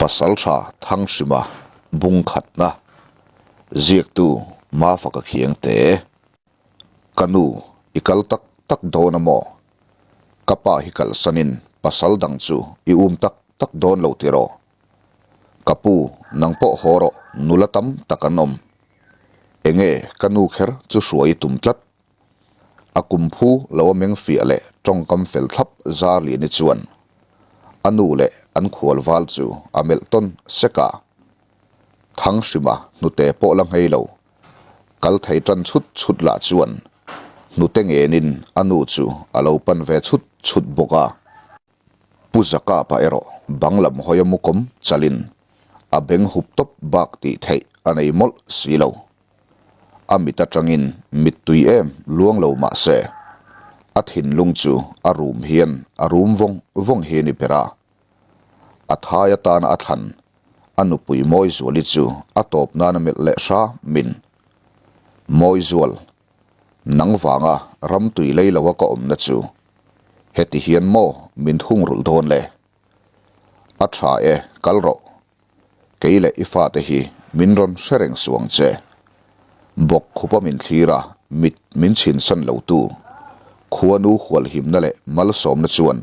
Pasaltha Thanghrima bung khatna ziaktu Mafaka Khiangte, Ka nu, i kal tak tak dawn a maw? Ka pa hi kalsanin pasal dang chu i um tak tak dawn lo tiraw? Ka pu, nang pawh haw rawh, nula tam tak an awm. Enge ka nu kher chu hruai i tum tlat? A kum phu lo a meng fiah leh tawngkam fel thlap zar liani chuan a nu leh an khual val chu a melh tawn sek a. Thanghrima hnute pawh la nghei lo, kal thei tan chhut chhut lah chuan hnute ngenin a nu chu a lo pan ve chhut chhut bawk a. Pu Zakapa erawh bang lam hawi a mu kawm chalin a beng hup tawp bak tih theih a nei mawlh si lo. A mit atangin mittui em luang lo mah se, a thinlung chu a rum hian a rum vawng vawng hi a ni ber a. A thai atana a thlan a nupui Mawizuali chu a tawp nan a melh leh hram min. Mawizual, nang vanga ram tui lei loa ka awmna chu heti hian maw min thungrulh dawn le? A tha e, kal rawh. Kei leh i fate hi min rawn hre reng suh ang che. Bawk khupa min thlir a, mit min chhinsan lotu khuanu hualhimna leh malsawmna chuan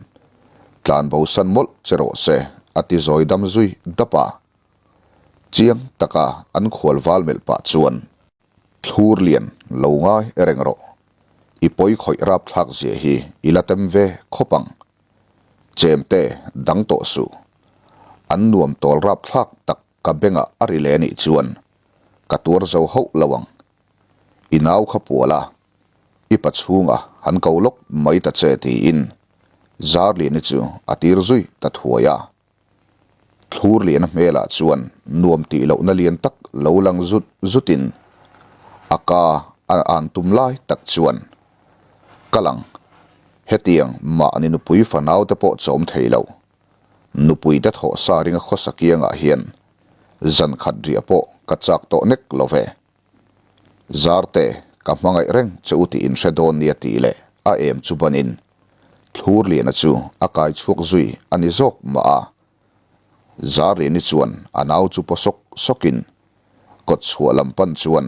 tlanbosan mawlh che rawh se, a ti zawi dam zui dap a. Chiang taka an khual val melh pah chuan thlur lian lo ngai reng rawh. I pawi khawih rapthlak zia hi i la tem ve khawp ang. Chemte dang tawh suh. An nuam tawl rapthlak tak ka bengah a ri leh anih chuan ka tuar zo hauh lo ang. I nau kha pual a, i pa chhunga han ko lawk mai ta che tiin Zarliani chu a tir zui ta thuai a. Thlurliana hmelah chuan nuam tih lohna lian tak lo lang zut zutin a ka a an tum lai tak chuan, Ka lang, hetiang mahni nupui fanau te pawh chawm thei lo, nupui te thawh sa ringa khawsa kiangah hian zan khat riah pawh ka chak tawh nek lo ve. Zarte, ka hmangaih reng che u tih in hre dawn nia tih leh a em chu banin Thlurliana chu a kai chhuak zui a ni zawk mah a. Zarliani chuan a nau chu paw sawk sawkin kawt chhuah lam pan chuan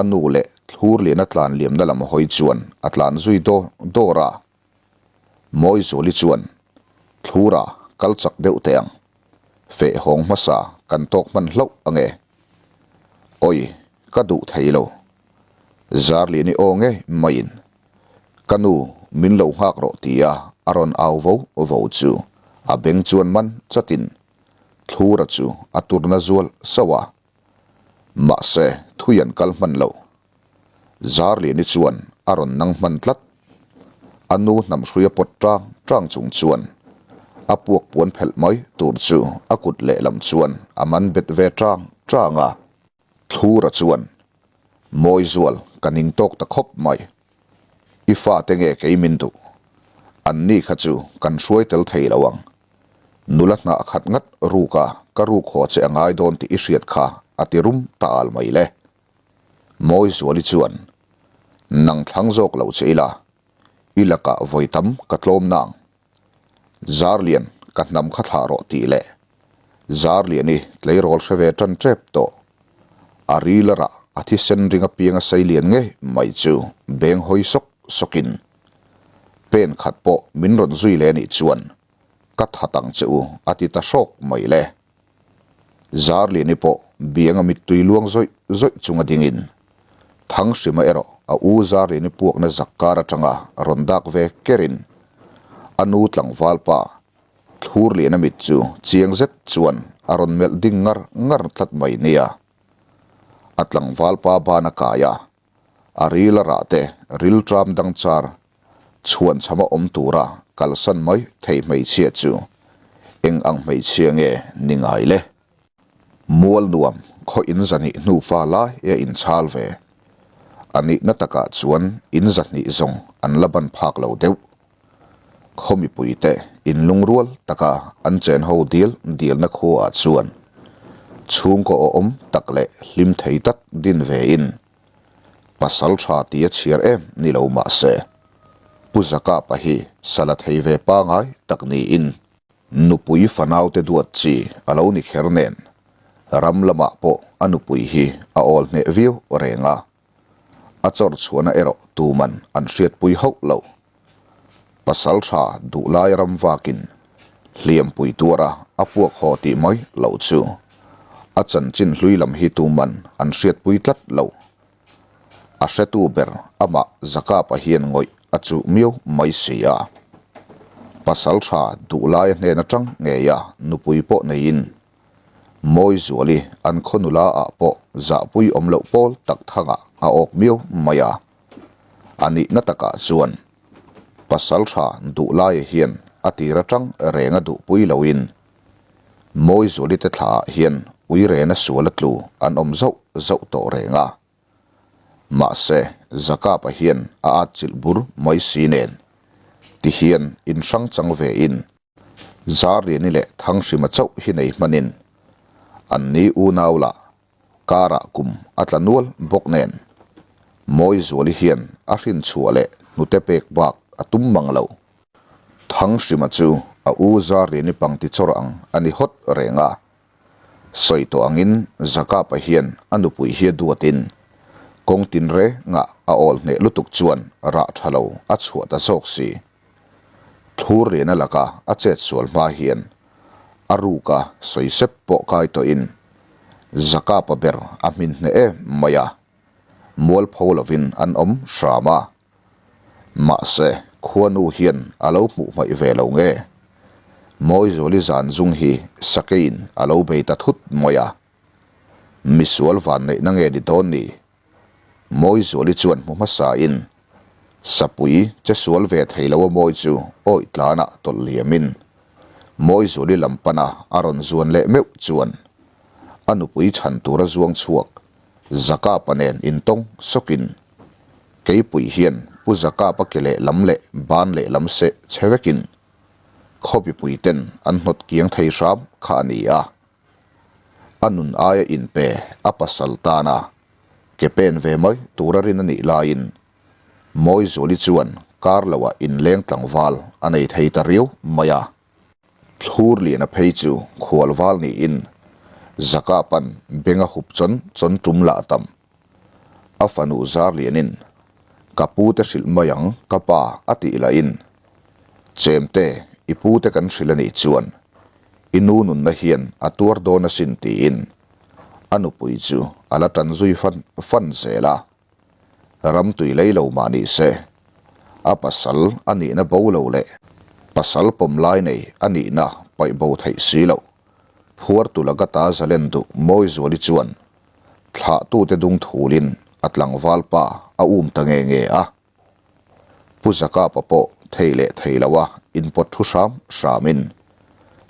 a nu leh Thlurliana tlan liamna lam hawi chuan a tlan zui dawr dawr a. Mawizuali chuan, Thlura kal chak deuh teh ang. Feh hawng hmasa kan tawk hman hlauh ange. Awi, ka duh thei lo. Zarliani aw nge maiin, Ka nu, min lo nghak rawh tia a rawn au vo vo chu a beng chuan man chatin Thlura chu a turna zual sauh a. Mahse, thui an kal hman lo. Zarliani chuan a rawn nang hman tlat. A nu hnam hrui a pawt tang tang chung chuan a puak puan phelh mai tur chu a kut lehlam chuan a man bet ve tang tang a. Thlura chuan, Mawizual, ka ning tawk ta khawp mai. I fate nge kei min duh? Anni kha chu kan hruai tel thei lo ang. Nula hnah khat ngat ruk a, ka ruk haw che a ngai dawn tih i hriat kha a ti rum ta al mai le. Mawizuali chuan, Nang thlang zawk lo che ila, i lakah vawi tam ka tlawm nang. Zarlian, ka hnam kha thlah rawh tih leh Zarliani tleirawl hre ve tan tep tawh. A ril a rah, a thisen ring apiang a sei lian ngei mai chu beng hawi sawk sawkin pen khat pawh min rawn zui leh anih chuan ka that ang che u a ti ta hrawk mai le. Zarliani pawh bianga mittui luang zawih zawih chunga dingin Thanghrima erawh a u Zarliani puakna zak kar atanga rawn dak ve kerin a nu tlangval pa Thlurliana mit chu chiang zet chuan a rawn melh ding ngar ngar tlat mai nia. A tlangval pa ban a kai a, a ril a rah te ril tram dang char chhuan chhama awm tura kalsan mai thei hmeichhia chu eng ang hmeichhia nge ni ngai le? Mual nuam khaw in zahnih hnu fa lai a inchhal ve. A nihna takah chuan in zahnih zawng an la ban phak lo deuh. Khaw mipuite inlungrual taka an chen ho dil dilna khuaah chuan chhungkaw awm tak leh hlim thei tak din vein pasal tha tia chhiar em ni lo mah se, Pu Zakapa hi sala thei ve pangai tak niin. Nupui fanaute duat chi a lo ni kher nen, ram lamah pawh a nupui hi a awl hneh viau reng a. A chawr chhuahna erawh tuman an hriatpui hauh lo. Pasal tha duhlai ram vakin hliampui tuara a puak haw tih mai loh chu a chanchin hlui lam hi tuman an hriatpui tlat lo. A hretu ber amah Zakapa hian ngawih a chuh miau mai si a. Pasal tha duhlai hnen atang ngeia nupui pawh neiin Mawizuali an khaw nula ah pawh zahpui awm loh pawl tak thangah a awk miau mai a. A nihna takah chuan pasal tha duhlaia hian a tir atang reng a duhpui loin Mawizuali te thla ah hian uirena sual a tlu an awm zauh zauh tawh reng a. Mahse Zakapa hian a atchilh bur mai si nen tihian inhrang chang ve in Zarliani leh Thanghrima chauh hi nei hmanin an ni unau lah karah kum a tla nual bawk nen Mawizuali hian a hrinchhuah leh hnute pek bak a tum mang lo. Thanghrima chu a u Zarliani pangti chawr ang a ni hawt reng a. Sawi tawh angin Zakapa hian a nupui hi a duatin kawng tinrengah a awl hneh lutuk chuan rah tha lo a chhuah ta zawk si. Thlur liana laka a chet sual hma hian a ruka sawi sep pawh kai tawhin Zakapa ber a hmin hneh em mai a, mualpho lovin an awm hram a. Mahse, khuanu hian a lo hmuh hmaih ve lo nge? Mawizuali zan zung hi sakeiin a lo bei ta thut mai a. Misual vanneihna nge ni dawn ni? Mawizuali chuan hmu hmasain sapui che sual ve thei lo a mawi chu awih tlanah tawlh liamin Mawizuali lam pana a rawn zuan leh meuh chuan a nupui chhan tura zuang chhuak Zakapa nen intawng sawkin Keipui hian Pu Zakapa ke lehlam leh ban lehlam seh che vekin khawpipui ten an hnawt kiang thei hram kha a ni a. A nun aia inpe a pasal tana ke pen ve mai tura rin a nih laiin Mawizuali chuan kar loah inleng tlangval a nei thei ta riau mai a. Thlur liana phei chu khual val niin Zakapan beng a hup chawn chawn tum lah tam. A fanu zar lianin, Ka pu te hrilh mai ang ka pa a tih lahin, Chemte i pu te kan hrilh a nih chuan i nu nunna hian a tuar dawn asin tiin a nupui chu a la tan zui fan fan zel a. Ram tui lei lo mah ni se, a pasal a nihna bo lo leh pasal pawm lai nei a nihna paih bo theih si loh. Phuartu laka ta zalen duh Mawizuali chuan thlahtute dung thulin a tlangval pa a um ta nge nge a. Pu Zakapa pawh thei leh thei loa inpawt thu hram hramin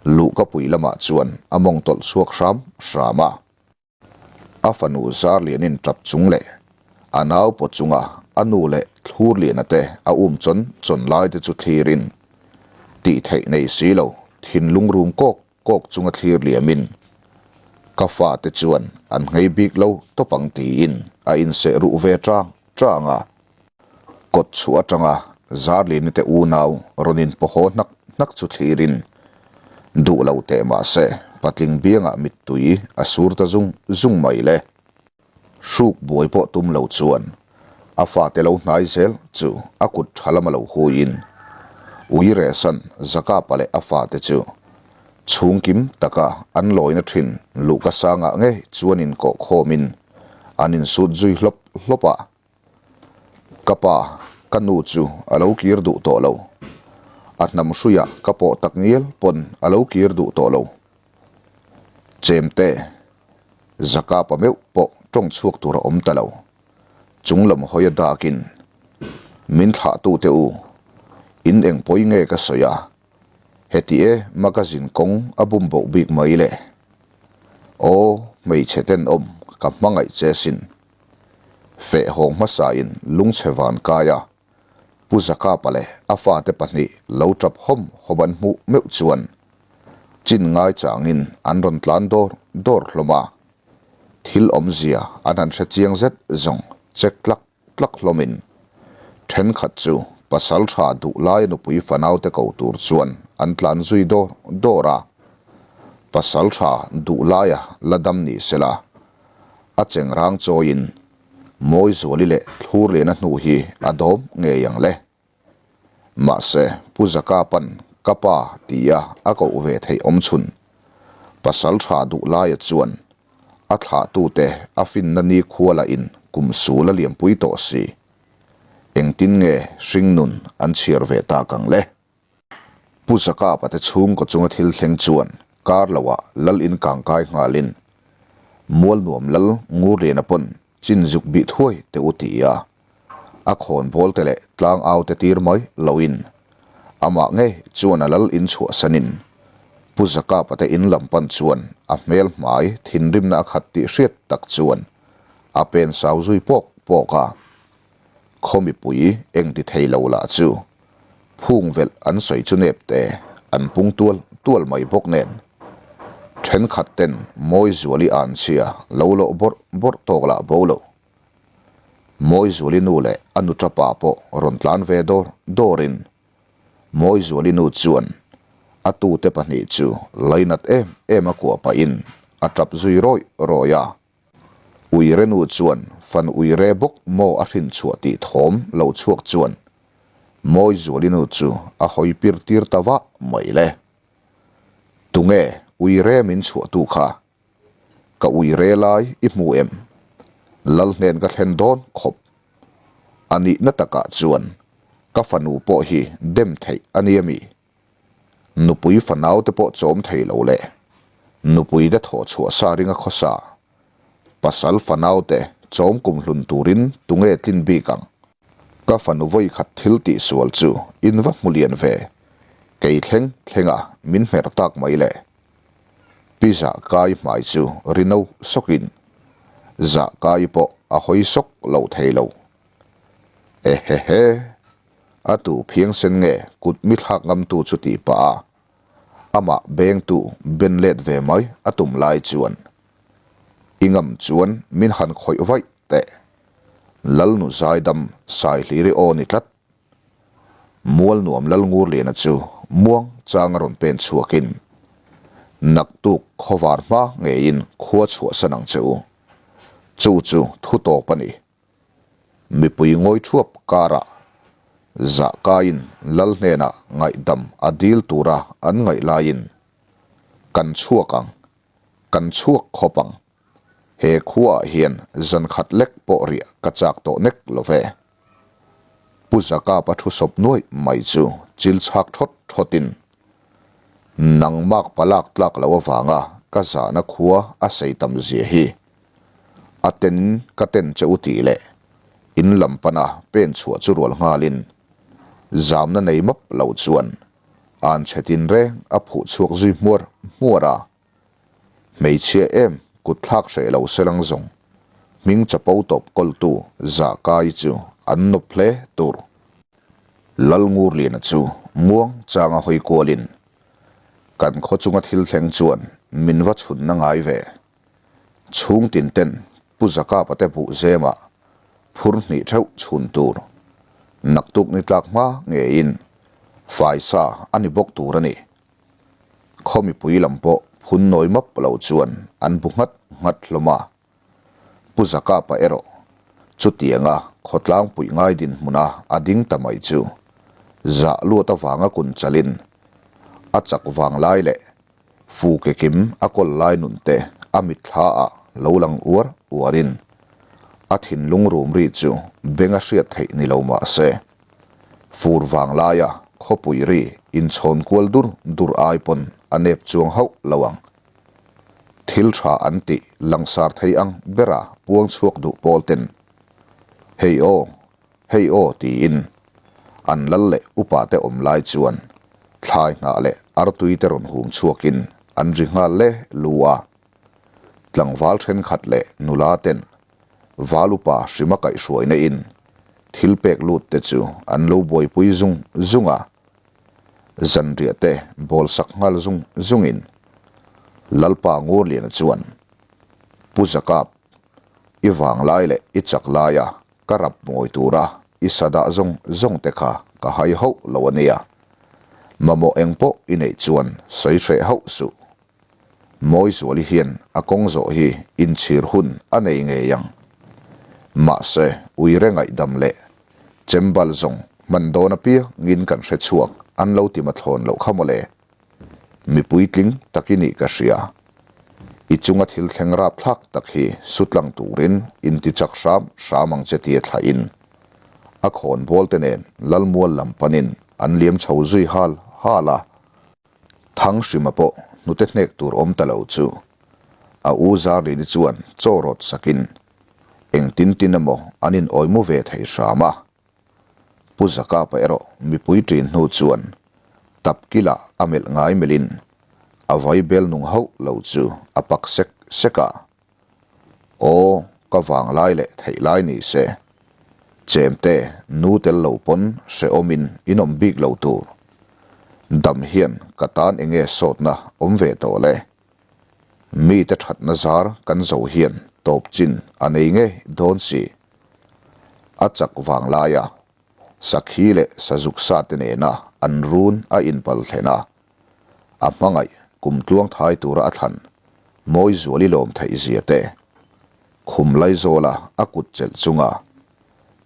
luhkapui lamah chuan a mawng tawlh chhuak hram hram a. A fanu Zarlianin tap chung leh a nau paw chunga a nu leh Thlurliana te a um chawn chawn lai te chu thlirin tih theih nei si lo thinlung rum kawk kawk chunga thlir liamin ka fate chuan an nghei bik lo tawp ang tiin a inseh ruh ve tang tang a. Kawt chhuah atanga Zarlini te unau rawn inpawhaw hnak hnak chu thlirin duh lo teh mah se patling biangah mittui a sur ta zung zung mai le. Hruk buai pawh tum lo chuan a fate lo hnai zel chu a kut tha lama lo huiin ui rehsan Zakapa leh a fate chu chhungkim taka an lawina thin luhka sangah ngei chuan inkawh khawmin an insut zui hlawp hlawp a. Ka pa, ka nu chu a lo kir duh tawh lo. A hnam hruiah ka pawh tak ngial pawn a lo kir duh tawh lo. Chemte, Zakapa meuh pawh tawng chhuak tur a awm ta lo. Chung lam hawi a dakin, Min thlahtute u, in eng pawi nge ka sawi a? Heti e magazine kawng a bum boh bik mai le. Aw, hmeichhe tenawm ka hmangaih che sin. Feh hawng hmasain lungchhe van kai a, Pu Zakapa leh a fate pahnih lo tap hawm hawm an hmuh meuh chuan chin ngai changin an rawn tlan dawr dawr hlawm a, thil awmzia an han hre chiang zet zawng chek tlak tlak hlawmin thenkhat chu pasal tha duh laia nupui fanaute ko tur chuan an tlan zui dawr dawr a. Pasaltha duhlaia la dam ni sela, a chengrang chawiin Mawizuali leh Thlurliana hnu hi a dawm ngei ang le. Mahse, Pu Zaka pan ka pa tia a koh ve theih awm chhun. Pasaltha duhlaia chuan a thlahtute a finna nikhua lahin kum sul a liampui tawh si. Engtin nge hringnun an chhiar ve tak ang le? Pu Zakapa te chhungkaw chunga thil thleng chuan kar loah lal in kang kai nghalin Mualnuam lal Ngurliana pawn chin zuk bih thuai teh u ti a, a khawnbawl te leh tlangau te tir mai loin amah ngei chuan a lal in chhuahsanin Pu Zakapa te in lam pan chuan a hmel hmai thinrimna a khat tih hriat tak chuan a pen sau zui pawk pawk a. Khaw mipui eng ti thei lo lah chu phung velh an sawi chu nep te an pung tual tual mai bawk nen thenkhat ten Mawizuali anchhia lo lawh bawrh bawrh tawk lah bo lo. Mawizuali nu leh a nu tapa pawh rawn tlan ve dawr dawrin Mawizuali nu chuan a tute pahnih chu lainat em em a kuah pahin a tap zui rawih rawih a. Uire nu chuan fan uire bawk maw a hrin chhuah tih thawm lo chhuak chuan Mawizuali nu chu a hawi pir tir ta vah mai le. Tunge uire min chhuahtu kha? Ka uire lai i hmu em? Lal hnen ka thlen dawn khawp. A nihna takah chuan ka fanu pawh hi dem theih a nia mi? Nupui fanau te pawh chawm thei lo leh nupui te thawh chhuah sa ringa khawsa pasal fanau te chawm kum hlun turin tunge tlin bik ang? Ka fanu vawi khat thil tih sual chu in va hmu lian ve, kei thleng thlenga min hmer tak mai le. Pi Zah Kai hmai chu ri no sawkin Zah Kai pawh a hawi sawk lo thei lo. Ehehe! A tu phiangsen nge kut mi thlak ngamtu chu tih pah a, amah bengtu ben let ve mai a tum lai chuan i ngam chuan min han khawih vaih teh. Lalnu zaidam Saihliri aw ni tlat. Mualnuam Lalngurliana chu muang chang a rawn pen chhuakin naktuk khawvar hma ngeiin khua chhuahsan ang che u. Chu chu thu tawp a ni. Mipui ngawi thuap karah zah kaiin lal hnenah ngaihdam a dil tura an ngaih laiin kan chhuak ang, kan chhuak khawp ang. He khuaah hian zan khat lek pawh riah ka chak tawh nek lo ve. Pu Zakapa thu sawp nuaih mai chu chil chhak thawt thawtin nangmak palak tlak lo avanga ka zahna khua a sei tam zia hi A ten ka ten che u tih leh in lam pana pen chhuah chu rual nghalin zamna nei map lo chuan an chhe tin reng a phuh chhuak zui hmuar hmuar a. Hmeichhia em kut thlak hreh lo selang zawng hming chapo tawp kawltu zah kai chu an nawp hle tur. Lalngurliana chu muang changa hawi kualin kan khaw chunga thil thleng chuan min va chhunna ngai ve. Chhung tin ten Pu Zakapa te buh zemah phur hnih theuh chhun tur naktuk ni tlak hma ngeiin faisa a ni bawk tur a ni. Khaw mipui lam pawh phun nawi map lo chuan an bu nghat nghat hlawm a. Pu Zakapa erawh chutianga khawtlang puih ngai dinhmuna a ding ta mai chu zah luat avanga kun chalin a chak vang lai leh Fu ke kim a kawl lai nun te a mitthla ah lo lang uar uar in a thinlung rum ri chu beng a hriat theih ni lo mah se fur vang lai a khawpui ri inchhawn kual dur dur ai pawn a nep chuang hauh lo ang. Thil tha an tih langsar thei ang bera puang chhuak duh pawl ten hei aw Hei aw tiin an lal leh upa te awm lai chuan thlai hnah leh artui te rawn hum chhuakin an ri nghal le lu a. Tlangval thenkhat leh nula ten val upa hrima kaihhruaina in thil pek lut te chu an lo buaipui zung zung a. Zanriah te bawl sak nghal zung zungin Lalpa Ngurliana chuan Pu Zakap i vanglai leh i chak laia Ka rap ngawi tura i sa dah zawng zawng te kha ka hai hauh lo a nia. Mamawh eng pawh i neih chuan sawi hreh hauh suh. Mawizuali hian a kawng zawh hi inchhir hun a nei ngei ang. Mahse, uire ngaihdam leh chembal zawng hman dawn apiangin kan hre chhuak an lo ti mathlawn loh kha mawle. Mi puitling tak i nih ka hria. I chunga thil thleng rapthlak tak hi sutlang turin inti chak hram hram ang che tia thlahin a khawnbawl te nen Lalmual lam panin an liam chho zui hal hal a. Thanghrima pawh hnute hnek tur awm ta lo chu a u Zarlini chuan chaw rawt sakin engtin tin emaw an in awimu ve thei hram a. Pu Zakapa erawh mipui ṭin hnu chuan tapkila a melh ngai melhin a vaibel nung hauh lo chu a pak sek sek a. Aw, ka vang lai leh theih lai ni se. Chemte nu tel lo pawn hrehawmin in awm bik lo tur. Dam hian ka tan enge sawtna awm ve tawh le. Mite thatna zar kan zo hian tawp chin a nei ngei dawn si. A chak vang laia sakhi leh sazuk sa te nena an run a inpal thlen a, a hmangaih kum tluang thai tura a thlan Mawizuali lawm theih zia te, khum Laizawla a kut chelh chunga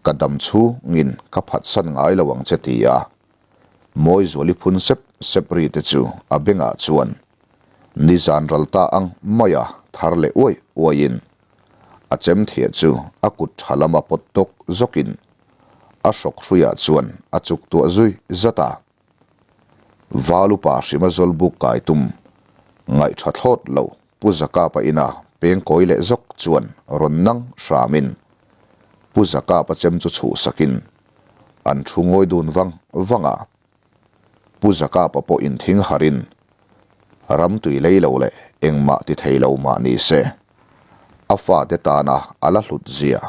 ka dam chhungin ka phatsan ngai lo ang che ti a Mawizuali phun sep sep ri te chu a bengah chuan nizan ral ta ang maia thar leh uai uaiin a chem thiah chu a kut tha lama pawt tawk zawkin a hrawk hruiah chuan a chuk tuah zui zat a. Valupa hrima zawlbuk kai tum ngaihṭha thlawt lo Pu Zakapa ina peng kawi leh zawk chuan rawn nang hramin Pu Zakapa chem chu chhuhsakin an thu ngawi dun vang vang a. Pu Zakapa pawh inthing harin ram tui lei lo leh engmah ti thei lo mah ni se, a fate tana a la hlut zia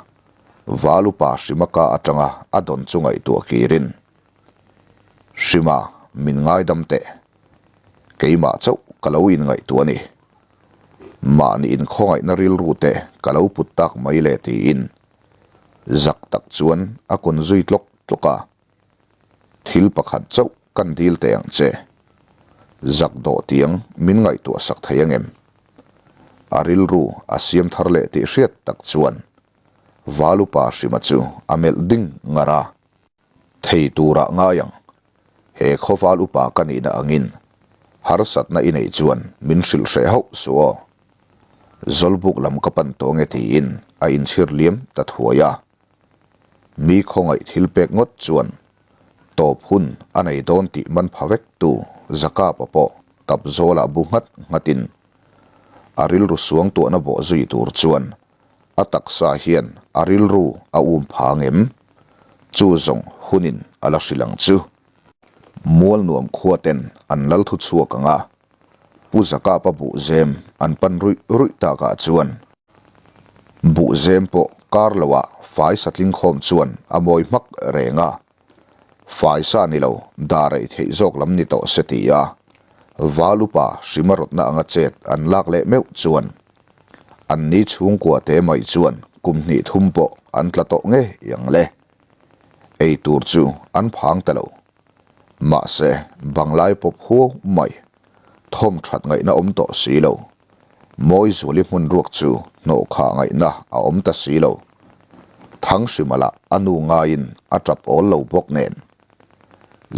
Valupa hrima ka atanga a dawn chu ngaihtuah kirin Hrima min ngaidam teh. Keimah chauh ka lo inngaihtuah a ni. Mahni inkhawngaihna rilru te ka lo put tak mai le tiin zak tak chuan a kun zui tlawk tlawk a. Thil pakhat chauh kan dil teh ang che. Zak dawh tiang min ngaihtuah sak thei angem? A rilru a siam thar leh tih hriat tak chuan Valupa Hrima chu a melh ding ngar a. Thei turah ngai ang. He khawval upa ka nihna angin harsatna i neih chuan min hrilh hreh hauh suh aw. Zawlbuk lam ka pan tawh nge tiin a inchhir liam ta thuai a. Mi khawngaih thil pek ngawt chuan tawp hun a nei dawn tih man pha vek tu Zakapa pawh tap zawlah bu nghat nghatin a rilru suangtuahna bawh zui tur chuan A taksa hian a rilru a um pha ngem? Chu zawng hunin a la hrilh ang chu. Mualnuam khua ten an lal thu chhuak ang a, Pu Zakapa buhzem an pan ruih ruih takah chuan buhzem pawh kar loah fai satling khawm chuan a mawi hmak reng a, fai sa ni lo dah reih theih zawk lam ni tawh se ti a, Val upa hrima rawtna anga chet an lak leh meuh chuan An ni chhungkua te mai chuan kum hnih thum pawh an tla tawh ngei ang le. Ei tur chu an phang ta lo. Mahse, banglai pawp huau mai, thawm that ngaihna awm tawh si lo. Mawizuali hmun ruak chu hnawh khah ngaihna a awm ta si lo. Thanghrima lah a nu ngaiin a tap awl lo bawk nen.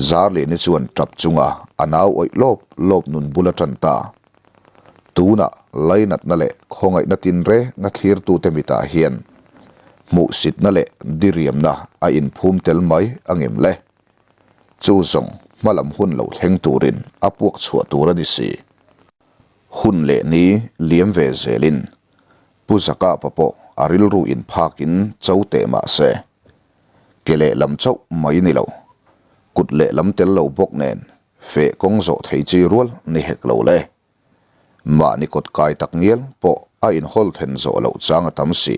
Zarliani chuan tap chunga a nau awih lawp lawp nun bul a tan ta. Tunah lainatna leh khawngaihna tinrenga thlirtute mitah hian hmuhsitna leh diriamna a inphum tel mai a ngem le? Chu zawng hmalam hun lo thleng turin a puak chhuah tur a ni si. Hun leh ni liam ve zelin Pu Zakapa pawh a rilru inphakin cho teh mah se, ke lehlam chauh mai ni lo, kut lehlam tel lo bawk nen Feh kawng zawh thei chi rual ni hek lo le. Mahni kawt kai tak ngial pawh a inhawl then zawh loh chang a tam si.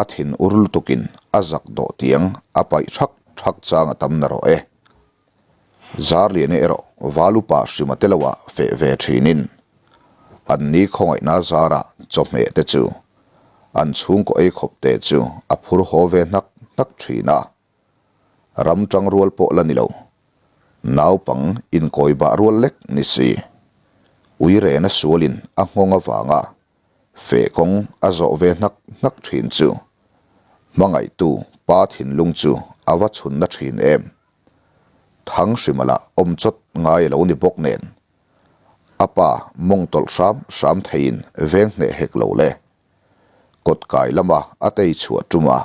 A thin ur lutukin a zak dawh tiang a paih thak thak chang a tam narawh e. Zarliana erawh Valupa hrima te loah feh ve thinin an ni khawngaihna zarah chawhmeh te chu an chhungkaw ei khawp te chu a phur haw ve hnak hnak thin a. Ram tang rual pawh la ni lo. Naupang inkawi bah rual lek ni si. Uirena sualin a nghawng avanga feh kawng a zawh ve hnak hnak thin chu hmangaihtu pa thinlung chu a va chhunna thin em. Thanghrima lah awm chawt ngai a lo ni bawk nen a pa mawng tawlh hram hram theiin veng hneh hek lo le. Kawtkai lama a tei chhuah tum a,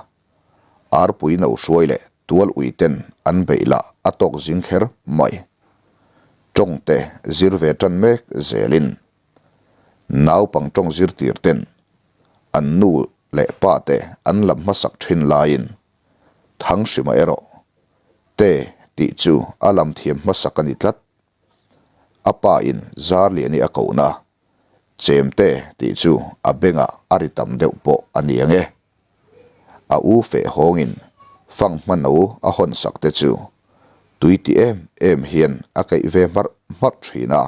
arpui no hruai leh tual ui ten an beih lah a tawk zing kher mai. Tawng te zir ve tan mek zelin naupang tawng zirtir ten an nu leh pa te an lam hmasak thin laiin Thanghrima erawh te tih chu a lam thiam hmasak a ni tlat. A pa in Zarliani a kohna Chemte tih chu a bengah a ri tam deuh pawh a ni ang e. A u feh hawngin fanghma no a hawn sak te chu tui ti em em hian a keih ve hmarh hmarh thin a.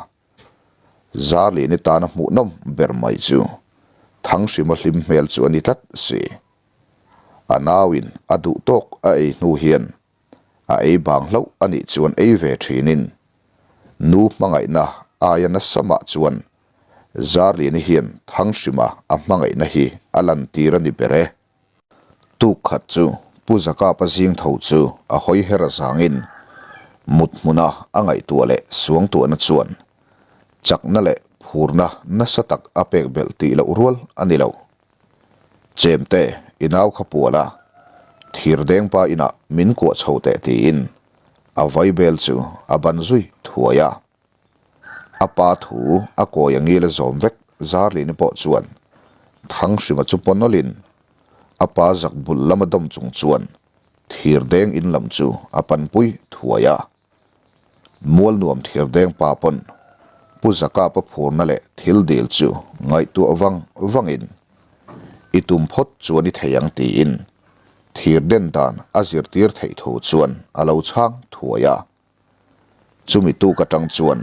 Zarlini tana hmuhnawm ber mai chu Thanghrima hlim hmel chu a ni tlat si. A nauin a duh tawk a ei hnu hian a ei bang hlauh a nih chuan ei ve thinin nu hmangaihna aia nasa mah chuan Zarliani hian Thanghrima a hmangaihna hi a lantir a ni ber e. Tuk khat chu Pu Zakapa zing tho chu a hawi her azangin mut hmuna a ngaihtuah leh suangtuahna chuan chakna leh phurna nasa tak a pek belh tih loh rual a ni lo. Chemte, i nau kha pual a, thirdeng pa inah min kuah chho teh tiin a vaibel chu a ban zui thuai a. A pa thu a kawi a ngil a zawm vek Zarlini pawh chuan Thanghrima chu paw nawlhin a pa zak bul lama dawm chung chuan thirdeng in lam chu a panpui thuai a. Mualnuam thirdeng pa pawn Pu Zakapa phurna leh thil dil chu ngaihtuah vang vangin i tum phawt chuan i thei ang tiin thirden dan a zirtir theih thu chuan a lo chhang thuai a. Chumi tuk atang chuan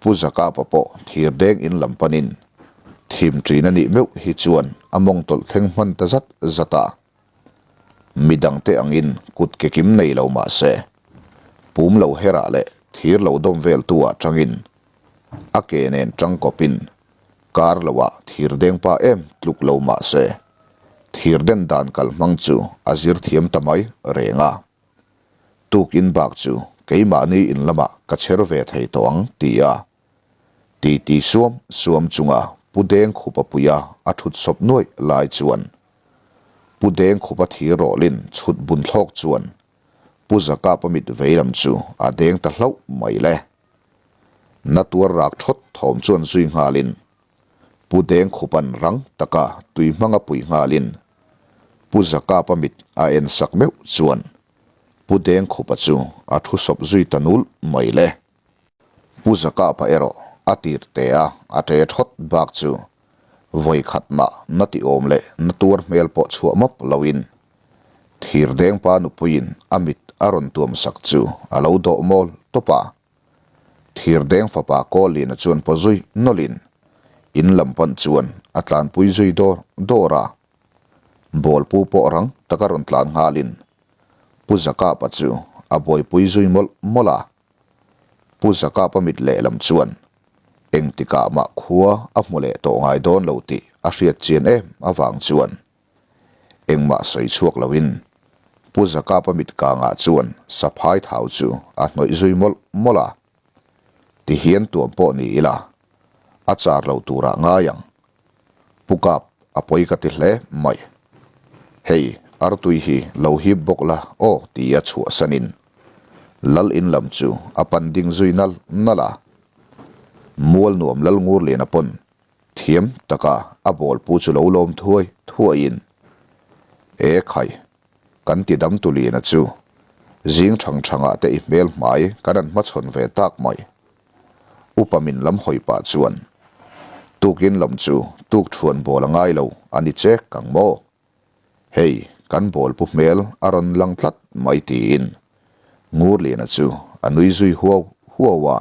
Pu Zakapa pawh thirdeng in lam panin thim ṭin a nih meuh hi chuan a mawng tawlh thleng hman ta zat zat a. Midangte angin kut ke kim nei lo mah se, pum lo herah leh thir lo dawm vel tu ah tangin a ke nen tang kawpin kar lo ah thir deng pa em tluk lo mah se, thir den dan kal hmang chu a zir thiam ta mai reng a. Tukin bak chu keimahni in lamah ka chher ve thei tawh ang ti a. Titi suam suam chunga Pu Deng Khupa puia a thut sawp nuaih lai chuan Pu Deng Khupa thir rawlin chhut bun thlawk chuan Pu Zakapa mit vei lam chu a deng ta hlauh mai le. Na tuar rak thawt thawm chuan zui nghalin Pu Deng Khupan rang taka tui hmanga pui nghalin Pu Zakapa mit a en sak meuh chuan Pu Deng Khupa chu a thu sawp zui ta nul mai le. Pu Zakapa erawh a tir te a, a ṭe thawt bak chu vawi khat mah na ti awm leh na tuar hmel pawh chhuah mawp loin Thirdengpa nupuiin a mit a rawn tuam sak chu a lo dawh mawl tawp a. Thirdeng fapa Kawlina chuan paw zui nawlhin in lam pan chuan a tlanpui zui dawr dawr a. Bawlpu pawh rang taka rawn tlan nghalin Pu Zakapa chu a buaipui zui mawlh mawlh a. Pu Zakapa mit lehlam chuan engtikah mah khua a hmu leh tawh ngai dawn lo tih a hriat chian em avang chuan engmah sawi chhuak loin Pu Zakapa mit kangah chuan saphai thau chu a hnawih zui mawlh mawlh a. Tihian tuam pawh ni ila a char lo turah ngai ang. Pu Kap a pawi ka ti hle mai. Hei, artui hi lo hip bawk la aw tia chhuahsanin Lal in lam chu a pan ding zui nal nal a. Mual nuam Lal Ngurliana pawn thiam taka a bawlpu chu lo lawm thuai thuaiin, E khai, kan ti dam Tuliana chu zing thang thangah te i hmel hmai kan an hmachhawn ve tak mai. Upa min lam hawi pah chuan, Tukin lam chu tuk thuan bawl a ngai lo a ni chek ang maw? Hei, kan bawl pu hmel a rawn lang tlat mai tiin Ngurliana chu a nui zui huau huau a.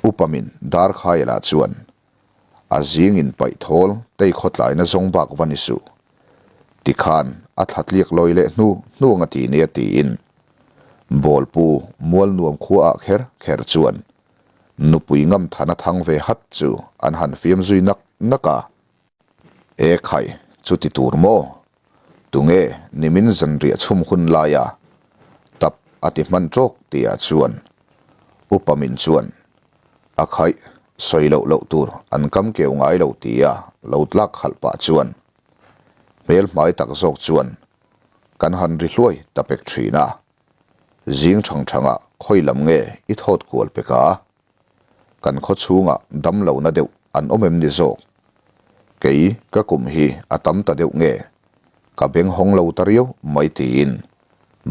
Upa min Darkhaila chuan, A zing in paih thawl tei khawtlaina zawng bak va ni suh. Tikhan a thla tliak lawi leh hnu hnuang a ti nia tiin. Bawlpu Mualnuam khuaah kher kher chuan nupui ngam thana thang ve hat chu an han fiam zui nak nak a. E khai, chuti tur maw? Tunge nimin zanriah chhum hun laia tap a ti hman tawk tihah chuan upa min chuan a khaih sawi loh loh tur an kam keu ngai lo tia lo tlak khalh pah chuan hmel hmai tak zawk chuan kan han ri hluai ta pek thin a. Zing thang thangah khawi lam nge i thawt kual pek a? Kan khaw chhungah dam lohna deuh an awm em ni zawk? Kei ka kum hi a tam ta deuh nge? Ka beng hawng lo ta riau mai tiin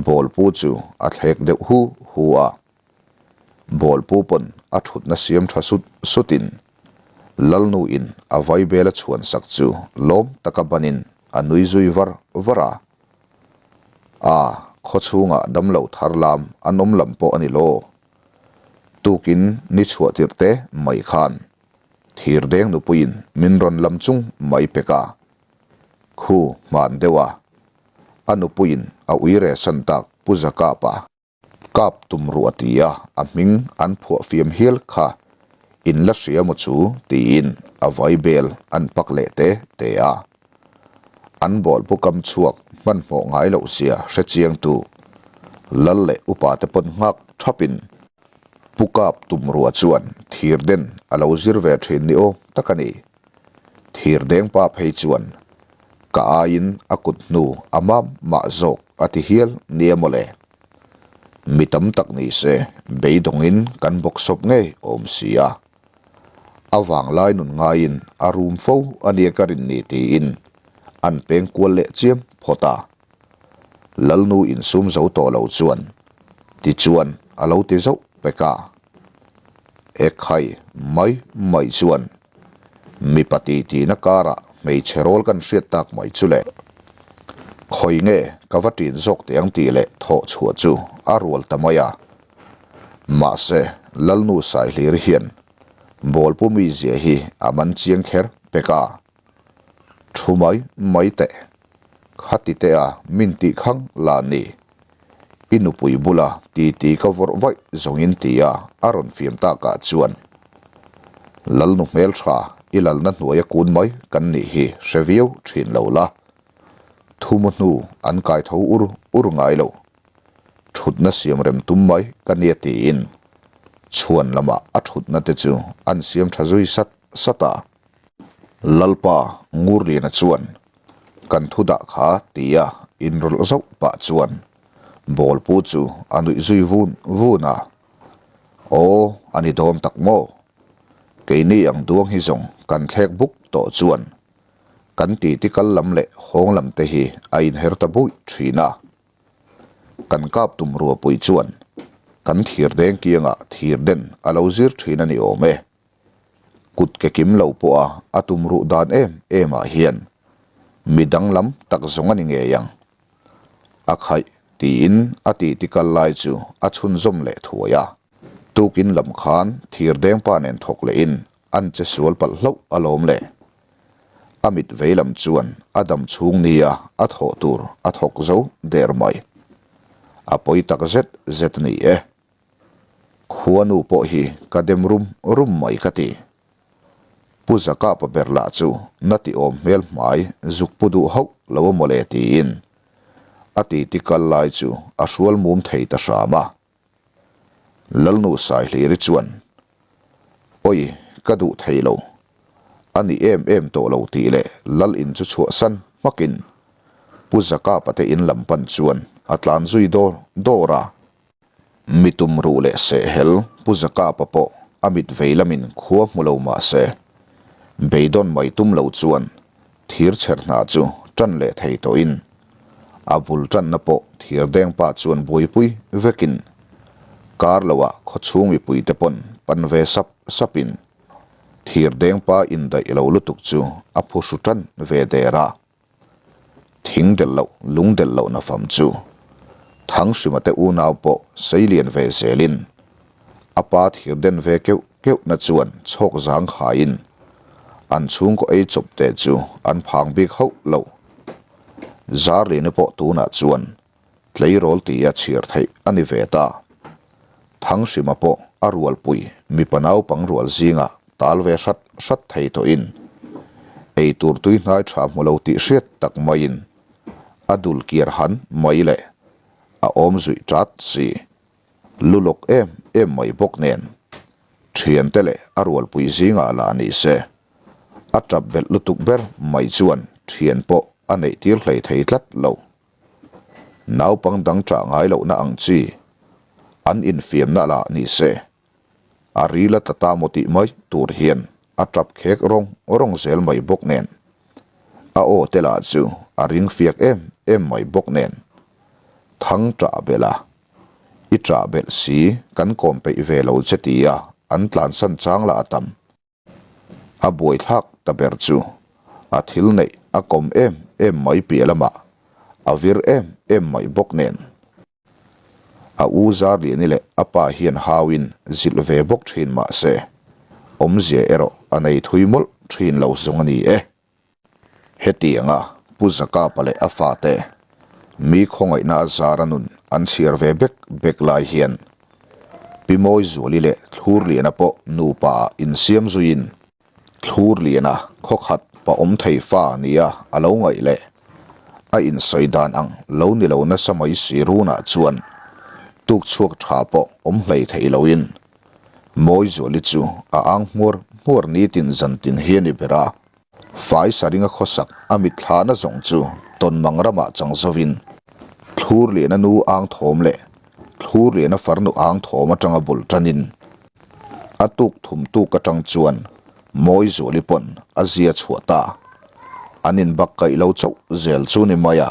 bawlpu chu a thlek deuh hu hu a. Bawlpu pawn a thutna siam tha sut sutin Lalnu in a vaibel a chhuan sak chu lawm taka banin a nui zui var var a. A, khaw chhungah damlo thar lam an awm lam pawh a ni law. Tukin ni chhuah tirh te mai khan thir deng nupuiin min rawn lam chung mai pek a, khu hman deuh a, a nupuiin a uire san tak Pu Zakapa kap tum ruah ti a a hming an phuah fiam hial kha in la hria maw chu tiin a vai bel an pak leh te te a. An bawlpu kam chhuak hmanhmawh ngai loh zia hre chiangtu Lal leh upa te pawn nghak thapin Pu Kap tumruah chuan thir den a lo zir ve thin ni awm tak a ni. Thir deng pa phei chuan ka aiin a kut hnu a mam mah zawk a ti hial nia mawle. Mi tam tak ni se beidawngin kan bawksawp ngei awm si a. A vanglai nun ngaiin a rum fo a nia ka rin ni tiin an peng kual leh chiam phawt a. Lalnu insum zo tawh lo chuan tichuan a lo ti zauh pek a. Ekhai mai mai chuan mipa titi-na karah hmeichhe rawl kan hriat tak mai chu le. Khawi nge ka va ṭin zawk teh ang tih leh thawh chhuah chu a rual ta mai a. Mahse, Lalnu Saihlir hian Bawlpu mizia hi a man chiang kher pek a. Thu mai mai teh, khati te a min tih khang la ni. I nupui bula titi ka vawrh vaih zawngin ti a a rawn fiam takah chuan Lalnu hmeltha i lalna hnuaia kun mai kan nih hi hre viau thin lo la. Thumu hnu an kai tho ur ur ngai lo. Thutna siam rem tum mai ka nia tiin chhuan lamah a thutna te chu an siam tha zui sat sat a. Lalpa Ngurliana chuan kan thu dah kha tia inrawlh zauh pah chuan bawlpu chu a nuih zui vun vun a. Aw a ni dawn tak maw? Keini ang duang hi zawng kan thlek buk tawh chuan kan titi kal lam leh hawng lam te hi a inher ta buih thin a. Kan kap tum ruapui chuan kan thir deng kiangah thir den a lo zir thin a ni awm e. Kut ke kim lo pawha a tum ruh dan em em ah hian mi danglam tak zawng a ni ngei ang. A khaih tiin a titi kal lai chu a chhunzawm leh thuai a. Tukin lam khan thir deng pa nen thawk lehin an che sual palh hlauh alawm le. A mit vei lam chuan a dam chhung nia a thawh tur a thawk zo der mai. A pawi tak zet zet a ni e. Khuanu pawh hi ka dem rum rum mai ka ti. Pu Zakapa ber lah chu na ti awm hmel hmai zuk pu duh hauh lo a mawle tiin a titi kal lai chu a hrual mum thei ta hram a. Lalnu Saihliri chuan, Awi, ka duh thei lo. A ni em em tawh lo tih leh Lal in chu chhuahsan hmakin Pu Zakapa te in lam pan chuan a tlan zui dawr dawr a. Mi tum ruh leh sehhel Pu Zakapa pawh a mit vei lamin khua hmu lo mah se, beidawn mai tum lo chuan thir chher hna chu tan leh thei tawhin a bul tanna pawh thir deng pa chuan buaipui vekin kar loah khawchhung mipuite pawn pan ve sap sapin thir deng pa indaih lo lutuk chu a phuhru tan ve der a. Thing delh loh, lung delh loh na fam chu Thanghrima te unau pawh sei lian ve zelin a pa thir den ve keuh keuh na chuan chhawk zang khaiin an chhungkaw ei chawp te chu an phang bik hauh lo. Zarlini pawh tunah chuan. Tleirawl tia chhiar theih a ni ve ta. Thanghrima pawh a rualpui mipa naupang rual zingah tal ve hrat hrat thei tawhin eitur tui hnai tha hmu lo tih hriat tak maiin a dul kiar han mai leh a awm zuih tat si. Lu lawk em em mai bawk nen thiante leh a rualpui zingah lah ni se a tap belh lutuk ber mai chuan thian pawh a neih tir hlei thei tlat lo. Naupang dang chah ngai lohna ang chi an infiamna lah ni se a ril a tla ta maw tih mai tur hian a tap khek rawng rawng zel mai bawk nen a aw te lah chu a ring fiak em em mai bawk nen thang tah belh a i tah belh si kan kawm peih ve lo che tia an tlansan chang lah a tam. A buaithlak ta ber chu a thil neih a kawm em em mai piah lamah a vir em em mai bawk nen. A u Zarliani leh a pa hian hauin zilh ve bawk thin mah se, awmzia erawh a nei thui mawlh thin lo zawng a ni e. Hetianga Pu Zakapa leh a fate mi khawngaihna a zara nun an chhiar ve bek bek lai hian Pi Mawizuali leh Thlurliana pawh nupa ah insiam zuiin Thlurliana khawkhat pa awm thei fa nia a lo ngaih leh a insawi dan ang lo ni lo nasa mai si runah chuan tukchhuak tha pawh awm hlei thei loin Mawizuali chu a ang hmuar hmuar nitin zantin hi a ni ber a. Fai saringa khawsak a mitthlahna zawng chu Tawnmang ramah chang zovin Thlurliana nu ang thawm leh Thlurliana farnu ang thawm atanga bul tanin a tuk thum tuk atang chuan Mawizuali pawn a zia chhuah ta. An inbak kaih lo chauh zel chu ni mai a,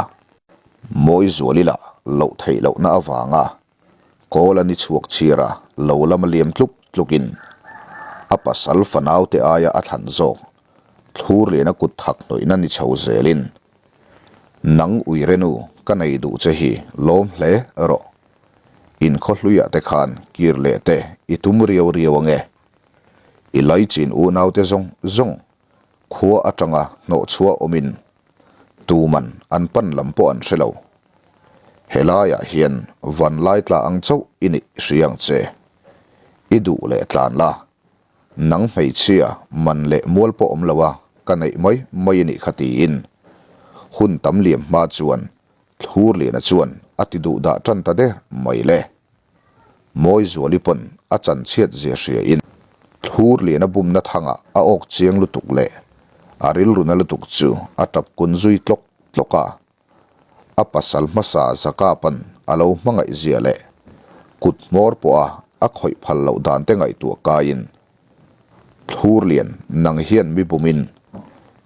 Mawizuali lah loh theih lohna avanga Kawl a ni chhuak chhir a, lo lama liam tluk tlukin a pasal fanaute aia a thlan zawk Thlurliana kut thak hnawihna ni chho zelin, Nang uirenu ka nei duh che hi lawm hle rawh. Inkhawhluiah te khan kir leh te i tum riau riau ange. I laichin unaute zawng zawng khua atanga hnawhchhuah awmin tuman an pan lam pawh an hre lo. Helaiah hian van lai tla ang chauh i nih hria ang che. I duh leh tlan la, nang hmeichhia man leh mual pawh awm lo a ka neih mai mai i nih kha tiin hun tam liam hma chuan Thlurliana chuan a ti duh dah tan ta der mai le. Mawizuali pawn a chanchhiat zia hria in Thlurliana bumna thangah a awk chiang lutuk leh a rilruna lutuk chu a tap kun zui tlawk tlawk a. A pasal hmasa Zakapa'n a lo hmangaih zia leh kut hmawr pawha a khawih phal loh dan te ngaihtuah kaiin Thlurlian nang hian mi bumin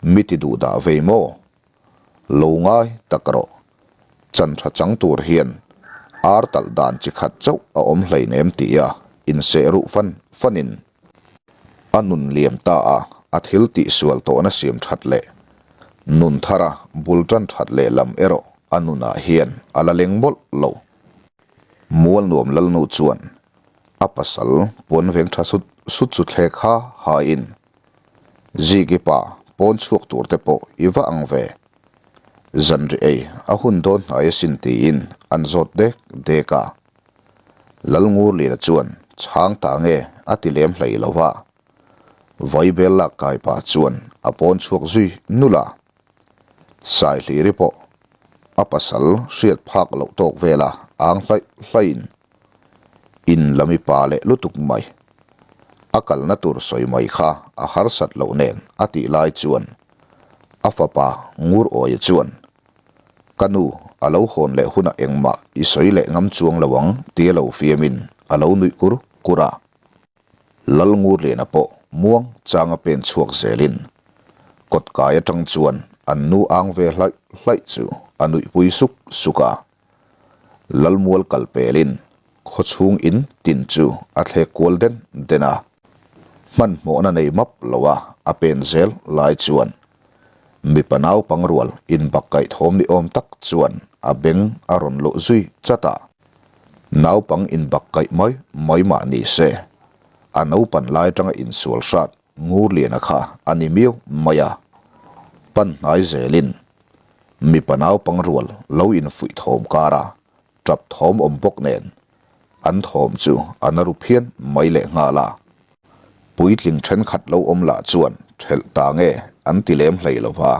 mi ti duh dah vei maw? Lo ngai tak rawh. Chan tha chang tur hian ar talh dan chi khat chauh a awm hleinem tia inseh ruh fan fanin a nun liam ta a, a thil tihsual tawhna siam that leh nun thara bul tan that leh lam erawh a nunah hian a la leng mawlh lo. Mualnuam Lalnu chuan a pasal puan veng tha sut sut chu thlek ha hain Ziki pa pawn chhuak tur te pawh i va ang ve. Zanri ei a hun dawn hnai asin tiin an zawt dek dek a. Lalngurlina chuan chhang ta nge a ti lem hlei lo va. Vaibel lak kai pa chuan a pawn chhuak zui nul a. Saihliri pawh a pasal hriat phak loh tawk vela ang hlaih hlaihin In lam i pa leh lutuk mai. A kalna tur sawi mai kha a harsat loh nen a tih lai chuan a fapa Ngur Awia chuan, Ka nu, a lo hawn leh hunah engmah i sawi leh ngam chuang lo ang tia lo fiamin a lo nuih kur kur a. Lal Ngurliana pawh muang changa pen chhuak zelin kawtkai atang chuan an nu ang ve hlaih hlaih chu a nuihpui suk suk a. Lalmual kal pelin khawchhung in tin chu a thlek kual den den a, hmanhmawhna nei map lo a a pen zel lai chuan mipa naupang rual inbakkaih thawm ni awm tak chuan a beng a rawn luh zui chat a. Naupang inbakkaih mai mai mah ni se, a naupan lai atanga insual hrat Ngurliana kha a ni miau mai a, pan hnai zelin mipa naupang rual lo infuih thawm kar a. Tap thawm awm bawk nen an thawm chu a na ru phian mai leh nghal a. Puitling thenkhat lo awm lah chuan thelh ta nge an ti lem hlei lo va.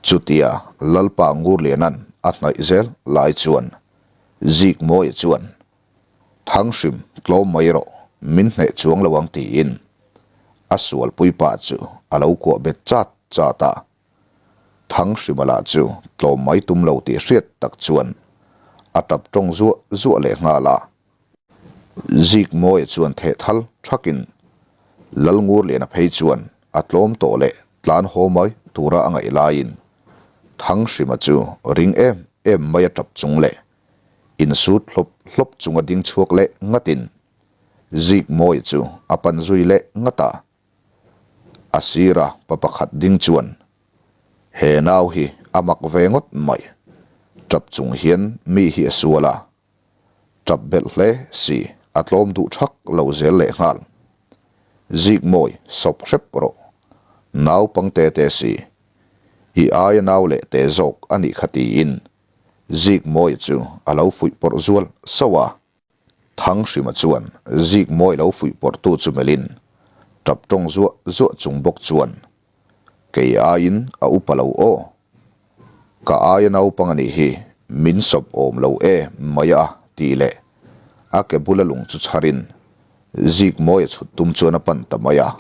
Chutia Lalpa Ngurliana'n a hnaih zel lai chuan Zikmawia chuan, Thanghrim tlawm mai rawh, min hneh chuang lo ang tiin a sualpui pa chu a lo kuah bet chat chat a. Thanghrima lah chu tlawm mai tum lo tih hriat tak chuan a tap tawng zuah zuah leh nghal a. Zikmawia chuan theh thal thakin Lalngurliana phei chuan a tlawm tawh leh tlan haw mai tura a ngaih laiin Thanghrima chu ring em em mai a tap chung leh insut hlawp hlawp chunga ding chhuak leh ngatin Zikmawia chu a pan zui leh ngat a. A sira pa pakhat ding chuan, He nau hi a mak ve ngawt mai, tap chung hian mi hi a sual a, tap belh hle si a tlawm duh thak lo zel leh nghal. Zikmawi sawp hrep rawh, naupang te te si, i aia nau leh te zawk a nih kha tiin Zikmawia chu a lo fuih pawrh zual sauh a. Thanghrima chuan Zikmawi lo fuih pawrhtu chu melhin tap tawng zuah zuah chung bawk chuan, Kei aiin a upa lo aw. Ka aia naupang a nih hi, min sawp awm lo e mai a tih leh a ke bula lung chu chharin Zikmawi a chhut tum chuan a pan ta mai a.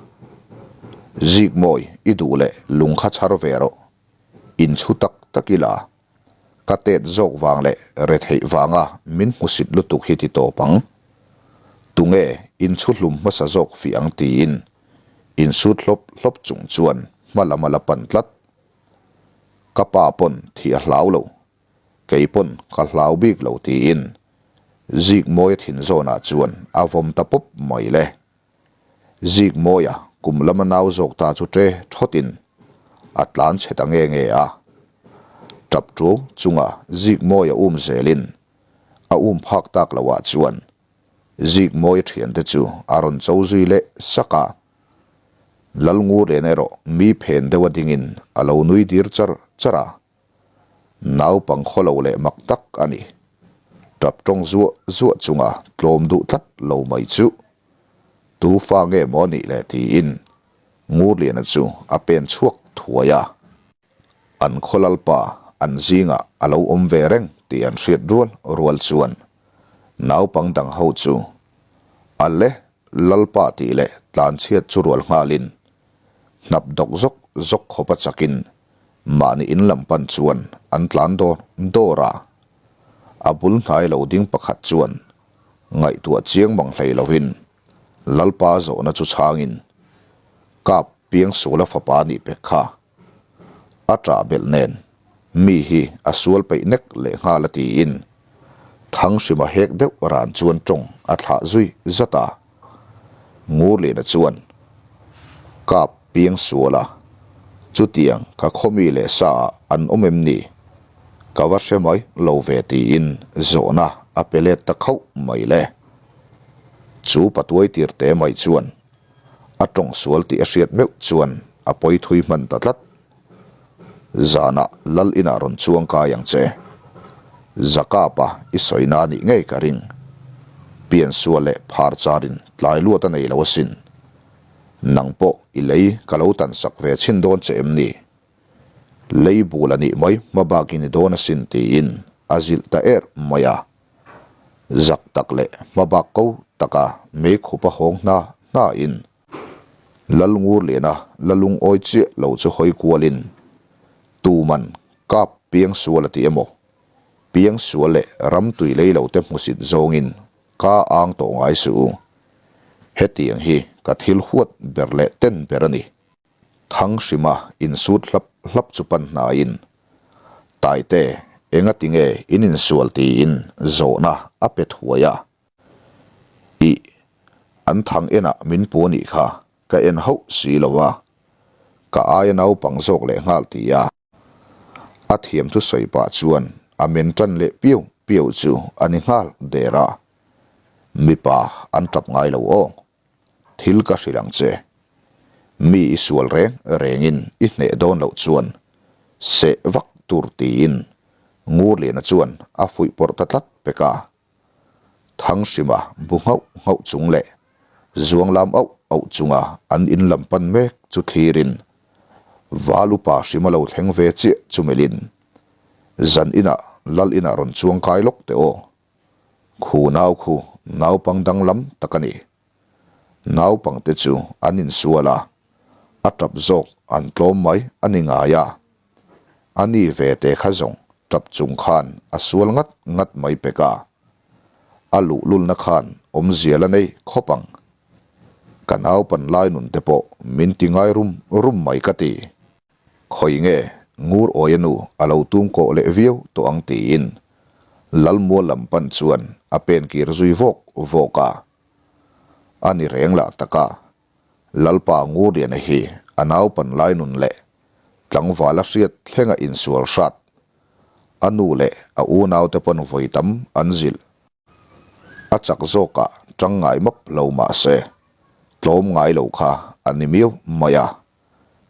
Zikmawi i duh leh lung kha chhar ve rawh, inchhu tak tak ila Ka tet zawk vang leh retheih vanga min hmusit lutuk hi ti tawp ang. Tunge inchhu hlum hmasa zawk fih ang tiin insut hlawp hlawp chung chuan hma lam a la pan tlat. Ka pa pawn thih a hlau lo, kei pawn ka hlau bik lo tiin Zikmawia thin zawnah chuan a vawm ta pawp mai le. Zikmawia kum lama nau zawk ta chu ṭe thawtin a tlan chhe ta nge nge a. Ṭap ṭu chunga Zikmawia um zelin a um phak tak loah chuan Zikmawia ṭhiante chu a rawn cho zui leh sak a. Lalngurlian erawh mi phen deuha dingin a lo nui dir char char a. Naupang khawlo leh mak tak a ni. Tap tawng zuah zuah chunga tlawm duh tlat lo mai chu tu fa nge maw a nih le tiin Ngurliana chu a pen chhuak thuai a. An khaw lalpa an zingah a lo awm ve reng tih an hriat rual rual chuan naupang dang ho chu a le lalpa tih leh tlanchhiat chu rual nghalin hnap dawk zawk zawk khawpa chakin Mahni in lam pan chuan an tlan dawr dawr a, a bul hnai lo ding pakhat chuan ngaihtuah chiang mang hlei lovin Lalpa zawhna chu chhangin Kap Piangsula fapa nih pek kha a ṭah belh nen mi hi a sual peih nek leh nghal a tiin Thanghrima hek deuh ran chuan ṭawng a thlah zui zat a. Ngurliana chuan, Kap piangsual a, chutiang ka khawmi leh sa ah an awm em ni? Ka va hre mai lo ve tiin zawhna a pe let ta khauh mai le. Chu patuai tir te mai chuan a tawng sual tih a hriat meuh chuan a pawi thui hman ta tlat. Zanah lal inah rawn chuang kai ang che. Zakapa i sawina nih ngei ka ring. Piansual leh phar charin tlai luat a nei lo asin. Nang pawh i lei ka lo tan sak ve chhin dawn che em ni? Lei bul a nih mai hma bakin i dawn asin tiin a zilh ta er mai a. Zak tak leh hma bak ko taka meikhup a hawng hna hnain Lalngurliana la lungawi chiah lo chu hawi kualin, Tuman kap piangsual a ti emaw? Piangsual leh ramtui lei lo te hmusit zawngin ka ang tawh ngai suh u. Hetiang hi ka thil huat ber leh ten ber a ni. Thanghrima insut hlap hlap chu pan hnaiin, Taite, engati nge in insual tiin zawhna a pe thuai a. Ih, an thang enah min pu anih kha, ka en hauh si lo a, ka aia naupang zawk leh nghal ti a. A thiam thusawi pah chuan a men tan leh piau piau chu a ni nghal der a, mipa an tap ngai lo aw. Thil ka hrilh ang che. Mi i sual reng rengin i hneh dawn loh chuan seh vak tur tiin. Ngurliana chuan a fuihpawrh ta tlat pek a. Thanghrima bu nghauh nghauh chung leh zuang lam auh auh chunga an in lam pan mek chu thlirin Val upa hrima lo thleng ve chiah chu melhin zan inah lal inah rawn chuang kai lawk teh aw. Khu nau khu naupang danglam tak a ni. Naupangte chu an insual a, a tap zawk an tlawm mai a ni ngai a. A ni ve te kha zawng tap chung khan a sual ngat ngat mai pek a. A luhlulna khan awmzia la nei khawp ang. Ka naupan lai nun te pawh min ti ngai rum rum mai ka ti. Khawi nge ngur awia nu a lo tum kawh leh viau tawh ang tiin Lalmual lam pan chuan a pen kir zui vawk vawk a. A ni reng lah tak a, Lalpa Ngurliana hi a naupan lai nun leh tlangval a hriat thlenga insual hrat. A nu leh a unaute pawn vawi tam an zilh. A chak zawkah tang ngai map lo mah se, tlawm ngai lo kha a ni miau mai a.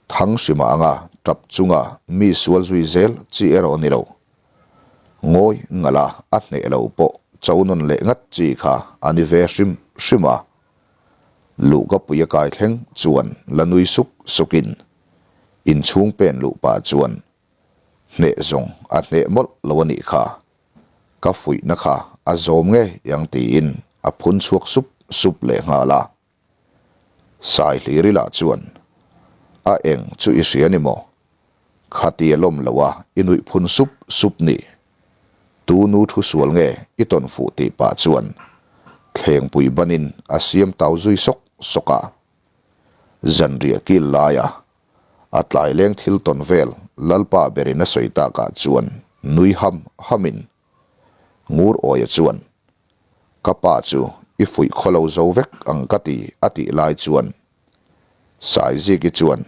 Thanghrima anga tap chunga mi sual zui zel chi erawh a ni lo. Ngawi ngala a hneh lo pawh cho nawn leh ngat chi kha a ni ve hrim hrim a. Luhkapui a kai thleng chuan la nui suk sukin inchhung pen luh pah chuan hneh zawng a hneh mawlh lo a nih kha. Ka fuihna kha a zawm ngei ang tiin a phun chhuak sup sup leh nghal a. Saihliri lah chuan, A eng chu i hria ni maw? Khati a lawm lo a, i nuih phun sup sup ni. Tu nu thu sual nge i tawn fuh tih pah chuan thlengpui banin a siam tau zui sawk sawk a. Zanriah kil laia a tlai leng thil tawn vel Lalpa berin a sawi takah chuan nui ham hamin Ngur Awia chuan, Ka pa chu i fuih khaw lo zo vek ang ka ti a tih lai chuan Saiziki chuan,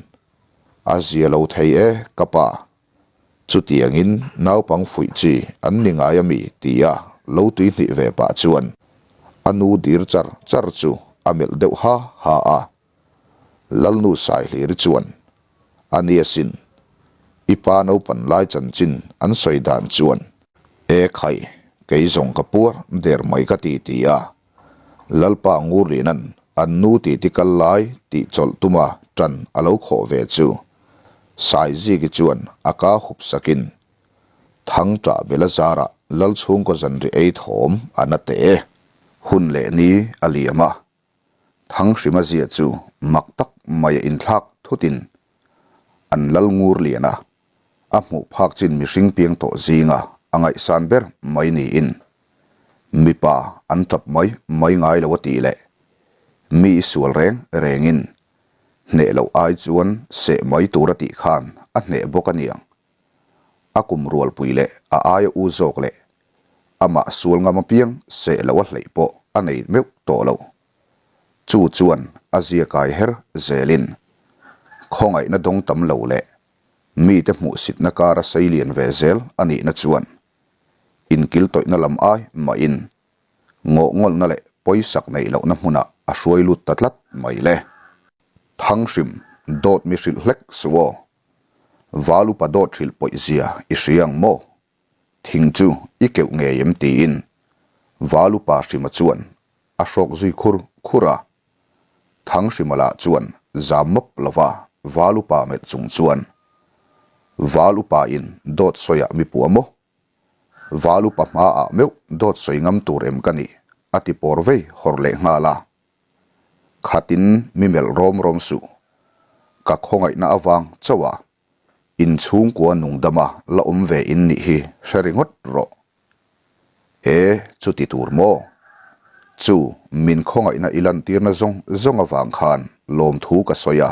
A zia lo thei e ka pa, chutiangin naupang fuih chi an ni ngai a mi tia lo tuihnih ve pah chuan a nu dir char char chu a melh deuh ha ha a. Lalnu Saihliri chuan, A ni asin, i pa naupan lai chanchin an sawi dan chuan. E khai, kei zawng ka puar der mai ka ti ti a. Lalpa Ngurlinan an nu titi kal lai tih chawlh tuma tan a lo khawh ve chu Saiziki chuan a ka hup sakin Thang ṭah bela zarah Lal chhungkaw zanri ei thawm a na teh e. Hun leh ni a liam a. Thanghrima zia chu mak tak mai a inthlak thutin an lal ngur lian a, a hmuh phak chin mihring piang tawh zinga a ngaihsan ber mai niin mipa an tap mai mai ngai lo a tih leh mi i sual reng rengin hneh loh ai chuan seh mai tur a tih khan a hneh bawk a niang. A kum rualpui leh a aia u zawk leh amah sual ngam apiang seh loh a hleih pawh a nei meuh tawh lo. Chu chuan a zia kai her zelin khawngaihna dawng tam lo leh mite hmuhsitna kara sei lian ve zel a nihna chuan inkiltawihna lam ai mahin ngawhngawlhna leh pawisak neih lohna hmunah a hruai lut ta tlat mai le. Thanghrim dawt mi hrilh hlek suh aw. Val upa dawt hrilh pawih zia i hria ang maw? Thing chu i keuh ngei em tiin Val upa Hrima chuan a hrawk zui khur khur a. Thang Hrima lah chuan zam mawp lova Val upa melh chung chuan, Val upa in dawt sawiah mi puah maw? Val upa hmaah meuh dawt sawi ngam tur em ka nih? a ti pawr vei hawr leh nghal a. Khatin mi melh rawm rawm suh. Ka khawngaihna avang chauh a, in chhungkua nungdama la awm ve in nih hi hre ringawt rawh. E, chuti tur maw? Chu min khawngaihna i lantirna zawng zawng avang khan lawmthu ka sawi a,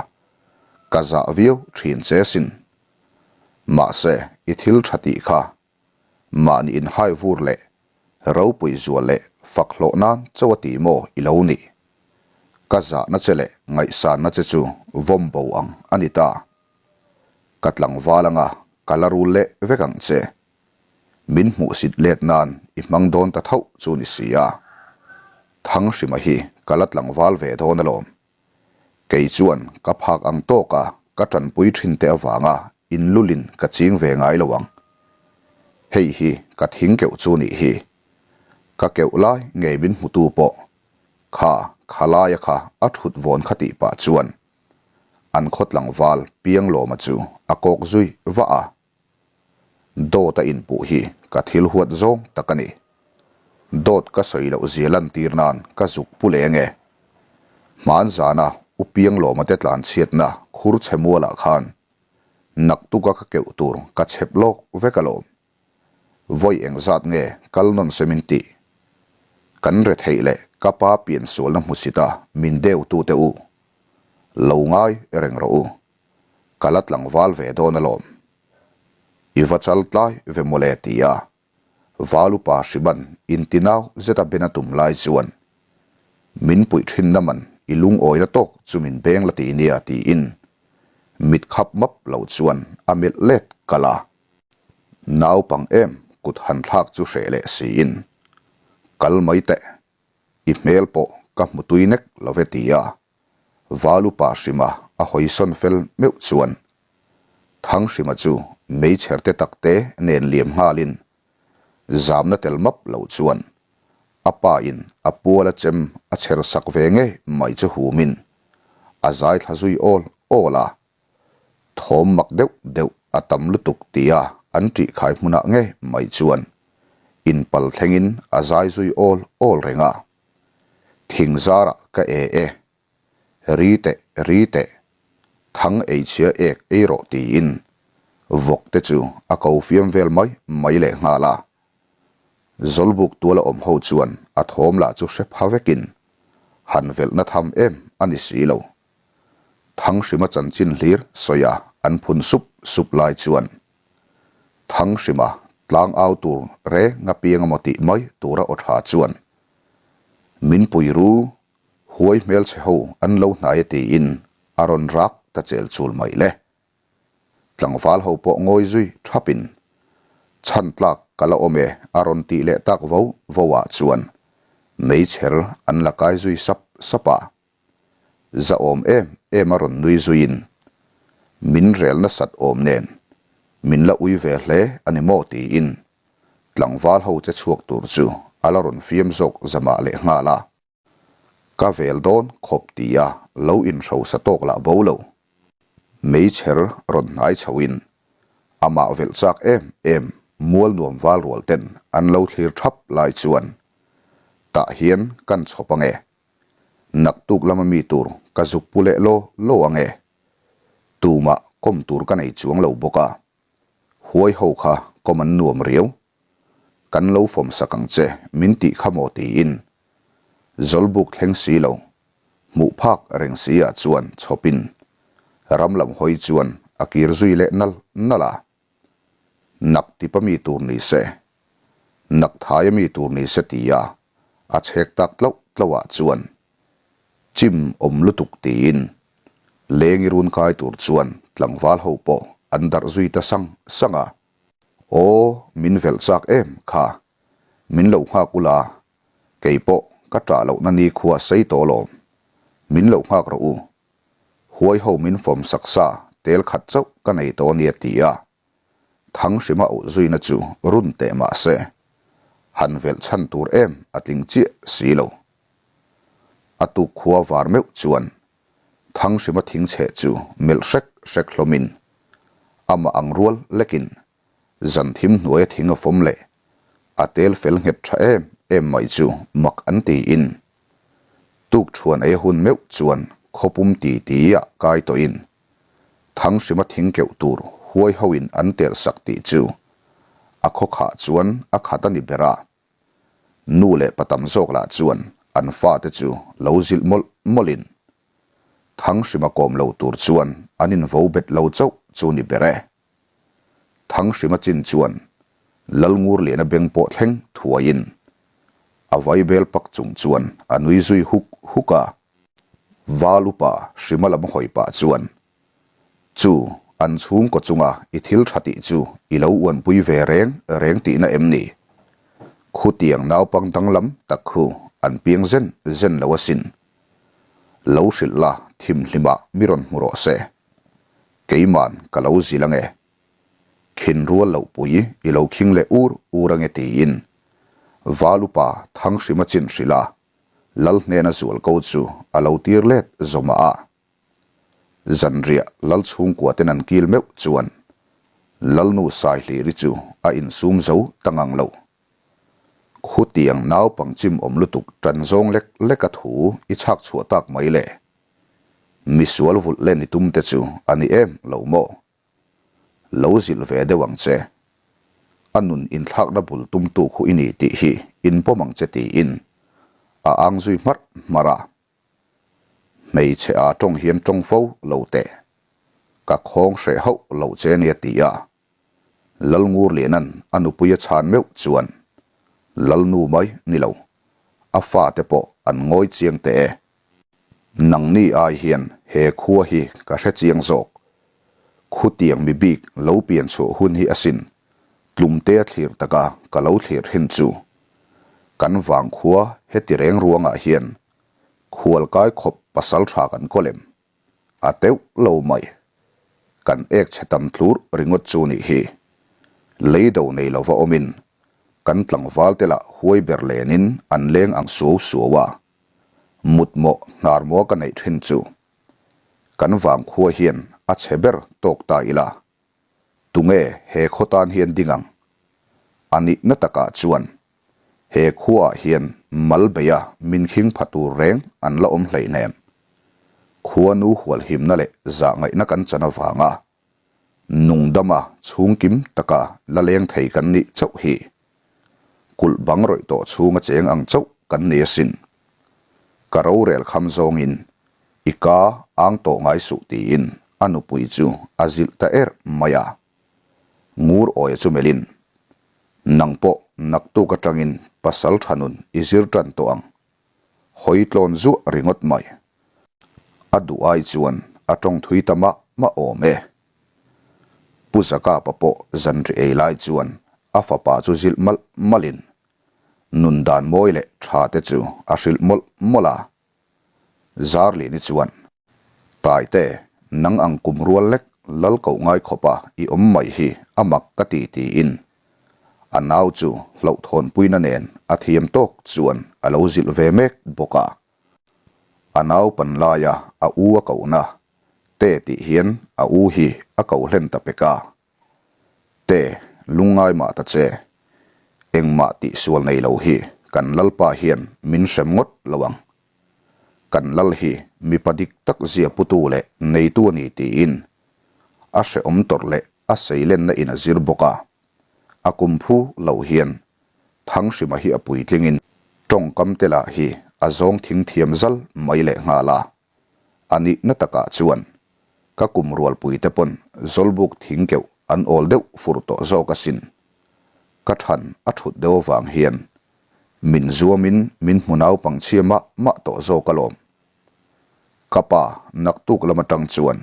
ka zah viau thin che sin. Mahse, i thil tha tih kha Mahni inhai vur leh ropui zual leh fak hlawh nan chauh a ti maw i lo nih? Ka zahna che leh ngaihsanna che chu vawm bo ang a ni ta. Ka tlangval anga ka la rul leh vek ang che. Min hmuhsit let nan i hmang dawn ta tho chu ni si a. Thanghrima hi ka la tlangval ve dawn alawm. Kei chuan ka phak ang tawka ka tanpui thin te avanga inlulin ka ching ve ngai lo ang. Hei hi ka thing keuh chu nih hi. Ka keuh lai ngei min hmutu pawh kha khalaia kha a thut vawn kha tih pah chuan an khaw tlangval Pianglawma chu a kawk zui vah a. Dawt a inpuh hi ka thil huat zawng tak a ni. Dawt ka sawi loh zia lantir nan ka zuk pu leng e. Hman zana U Pianglawma te tlanchhiatna khur chhe mualah khan naktuka ka keuh tur ka chhep lawk vek alawm. Vawi engzat nge kal nawn se min tih? Kan retheih leh ka pa piansualna hmusita min deuhtute u lo ngai reng rawh u. Ka la tlangval ve dawn alawm. I va chal tlai ve mawle ti a, Val upa Hriman intinau zeta ben a tum lai chuan min puih thinna man i lungawina tawk chu min beng la ti nia tiin mit khap map lo chuan a melh let kalh a. Naupang em kut han thlak chu hreh leh siin kal mai teh, i hmel pawh ka hmu tui nek lo ve ti a, Valupa Hrima a hawisawn fel meuh chuan Thanghrima chu meichher te tak te nen liam nghalin zamna tel map lo chuan a pa in a puala chem a chher sak ve ngei mai chu humin a zai thla zui awl awl a. Thawm mak deuh deuh a tam lutuk tia an ṭih khai hmunah ngei mai chuan inpal thlengin a zai zui awl awl reng a. Thing zarah ka e e. Ri teh, ri teh. Thang eichhia ek ei rawh tiin vawk te chu a ko fiam vel mai mai leh nghal a. Zawlbuk tuala awm ho chuan a thawm lah chu hre pha vekin han velhna tham em a ni si lo. Thanghrima chanchin hlir sawi a an phun sup sup lai chuan Thanghrima tlang au tur reng a piang emaw tih mai tura aw tha chuan min pui ru huai hmelchhe ho an lo hnai e tiin a rawn rak ta chel chul mai le. Tlangval ho pawh ngawi zui thapin chhan tlak ka la awm e a rawn tih leh tak vo vo ah chuan meichher an la kai zui sap sap a. Zahawm em em a rawn nui zuiin, Min rel nasat awm nen, min la ui ve hle a ni maw? tiin tlangval ho che chhuak tur chu a la rawn fiam zawk zamah leh nghal a. Ka vel dawn khawp tia lo inhrosa tawk lah bo lo. Meichher rawn hnai chhoin amah velh chak em em mual nuam val rual ten an lo thlir thap lai chuan tah hian kan chhawp ange. Naktuk lama mi tur ka zuk pu leh law law ang e. Tumah kawm tur ka nei chuang lo bawk a. Huai ho kha kawm an nuam riau. Kan lo fawm sak ang che min tih kha maw tiin Zawlbuk thleng si lo, hmuh phak reng si ah chuan chhawpin ram lam hawi chuan a kir zui leh nal nal a. Nak tipa mi tur ni se, nak thaia mi tur ni se tia a chhek tak tlauh tlauhah chuan chim awm lutuk tiin lengi run kai tur chuan tlangval ho pawh an darh zui ta sang sang a. Aw, min velh chak em kha, min lo nghak ula, kei pawh ka ṭah lohna nikhua sei tawh alawm, min lo nghak rawh u, Huai ho min fawm sak sa tel khat chauh ka nei tawh ania ti a, Thanghrima auh zuina chu run teh mah se, han velh chhan tur em a tling chiah si lo. A tuk khua var meuh chuan Thanghrima thing chheh chu melh hrek hrek hlawmin amah ang rual lekin Zan thim hnuaia thing a fawm leh a tel fel nghet tha em em mai chu mak an tiin tuk thuan ei hun meuh chuan khawpum ti ti ah kai tawhin Thanghrima thing keuh tur huai hoin an tel sak tih chu a khaw khah chuan a khat a ni ber a. Nu leh pa tam zawk lah chuan an fate chu lo zilh mawlh mawlhin Thanghrima kawm lo tur chuan an invo bet lo chauh chu ni ber e. Thanghrima chin chuan Lalngurliana beng pawh thleng thuaiin a vaibel pak chung chuan a nui zui huk huk a. Val upa Hrima lam hawi pah chuan, Chu, an chhungkaw chunga i thil tha tih chu i lo uanpui ve reng reng tihna em ni? Khutiang naupang danglam tak khu an piang zen zen lo asin. Lo hrilh la thimhlimah mi rawn hmu rawh se. Keiman ka lo zil ange. Khin rual loh pui i lo khing leh ur ur ange tiin Val upa Thanghrima chin hrilh a, Lal hnena zual ko chu a lo tir let zawmah a. Zanriah Lal chhungkua ten an kil meuh chuan Lalnu Saihliri chu a insum zo ta ngang lo. Khutiang naupang chim awm lutuk tan zawng lek lek a thu i chhak chhuah tak mai le. Misual vulh len i tum te chu a ni em lo maw? Lo zilh ve deuh ang che. A nun inthlakna bul tumtu khu i ni tih hi inpawm ang che tiin a ang zui hmarh hmarh a. Hmeichhe a tawng hian tawng fo lo teh. Ka khawng hreh hauh lo che nia ti a. Lalngurlianan a nupui a chhan meuh chuan Lalnu mai ni lo, a fate pawh an ngawi chiang teh e. Nangni ai hian he khua hi ka hre chiang zawk. Khutiang mi bik lo pian chhuah hun hi asin tlumtea thlir taka ka lo thlir thin chu. Kan vangkhua heti reng ruangah hian Khualkai khawp pasal tha kan kaw lem. A teuh lo mai. Kan ek chhe tam tlur ringawt chu nih hi. Lei do nei lova awmin kan tlangval te lah huai ber lenin an leng ang suau suau a. Mutmawh hnarmaw ka neih thin chu. Kan vangkhua hian a chhe ber tawk ta ila. Tunge he khaw tan hian ding ang? A nihna takah chuan He khuaah hian mal beia min khing pha tur reng an la awm hleihnem. Khua nu hualhimna leh zahngaihna kan chan avanga nungdama chhungkim taka la leng thei kan nih chauh hi kulh bang rawih tawh chhunga cheng ang chauh kan ni asin. Ka rorel kham zawngin i ka ang tawh ngai suh tiin a nupui chu a zilh ta er mai a. Ngur awia chu melhin, Nang pawh naktuk atangin pasal tha nun i zir tan tawh ang. Hawi tlawn zuah ringawt mai. A duh ai chuan a tawng thui ta mah mah awm e. Pu Zakapa pawh zanri ei lai chuan a fapa chu zilh malh malhin nun dan mawi leh tha te chu a hrilh mawlh mawlh a. Zarlini chuan, Taite, nang ang kum rual lek lal koh ngai khawpa i awm mai hi a mak ka ti tiin a nau chu hlauhthawnpuina nen a thiam tawk chuan a lo zilh ve mek bawk a. A nau pan laia a u a kohna te tih hian a u hi a koh hlen ta pek a. Te, lungngai mah ta che. Engmah tihsual nei lo hi kan Lalpa hian min hrem ngawt lo ang. Kan Lal hi mipa dik tak zia putu leh neitu a ni tiin a hrehawm tawrh leh a seilenna in a zir bawk a. A kum phu lo hian Thanghrima hi a puitlingin tawngkam te lah hi a zawng thing thiam zal mai lehnghal a. A nihna takah chuan ka kum rualpui te pawn Zawlbuk thing keuh an awl deuh fur tawh zawk asin. Ka than a thut deuh avang hian min zuamin min hmu naupang chhia mah mah tawh zawk alawm. Ka pa naktuk lam atang chuan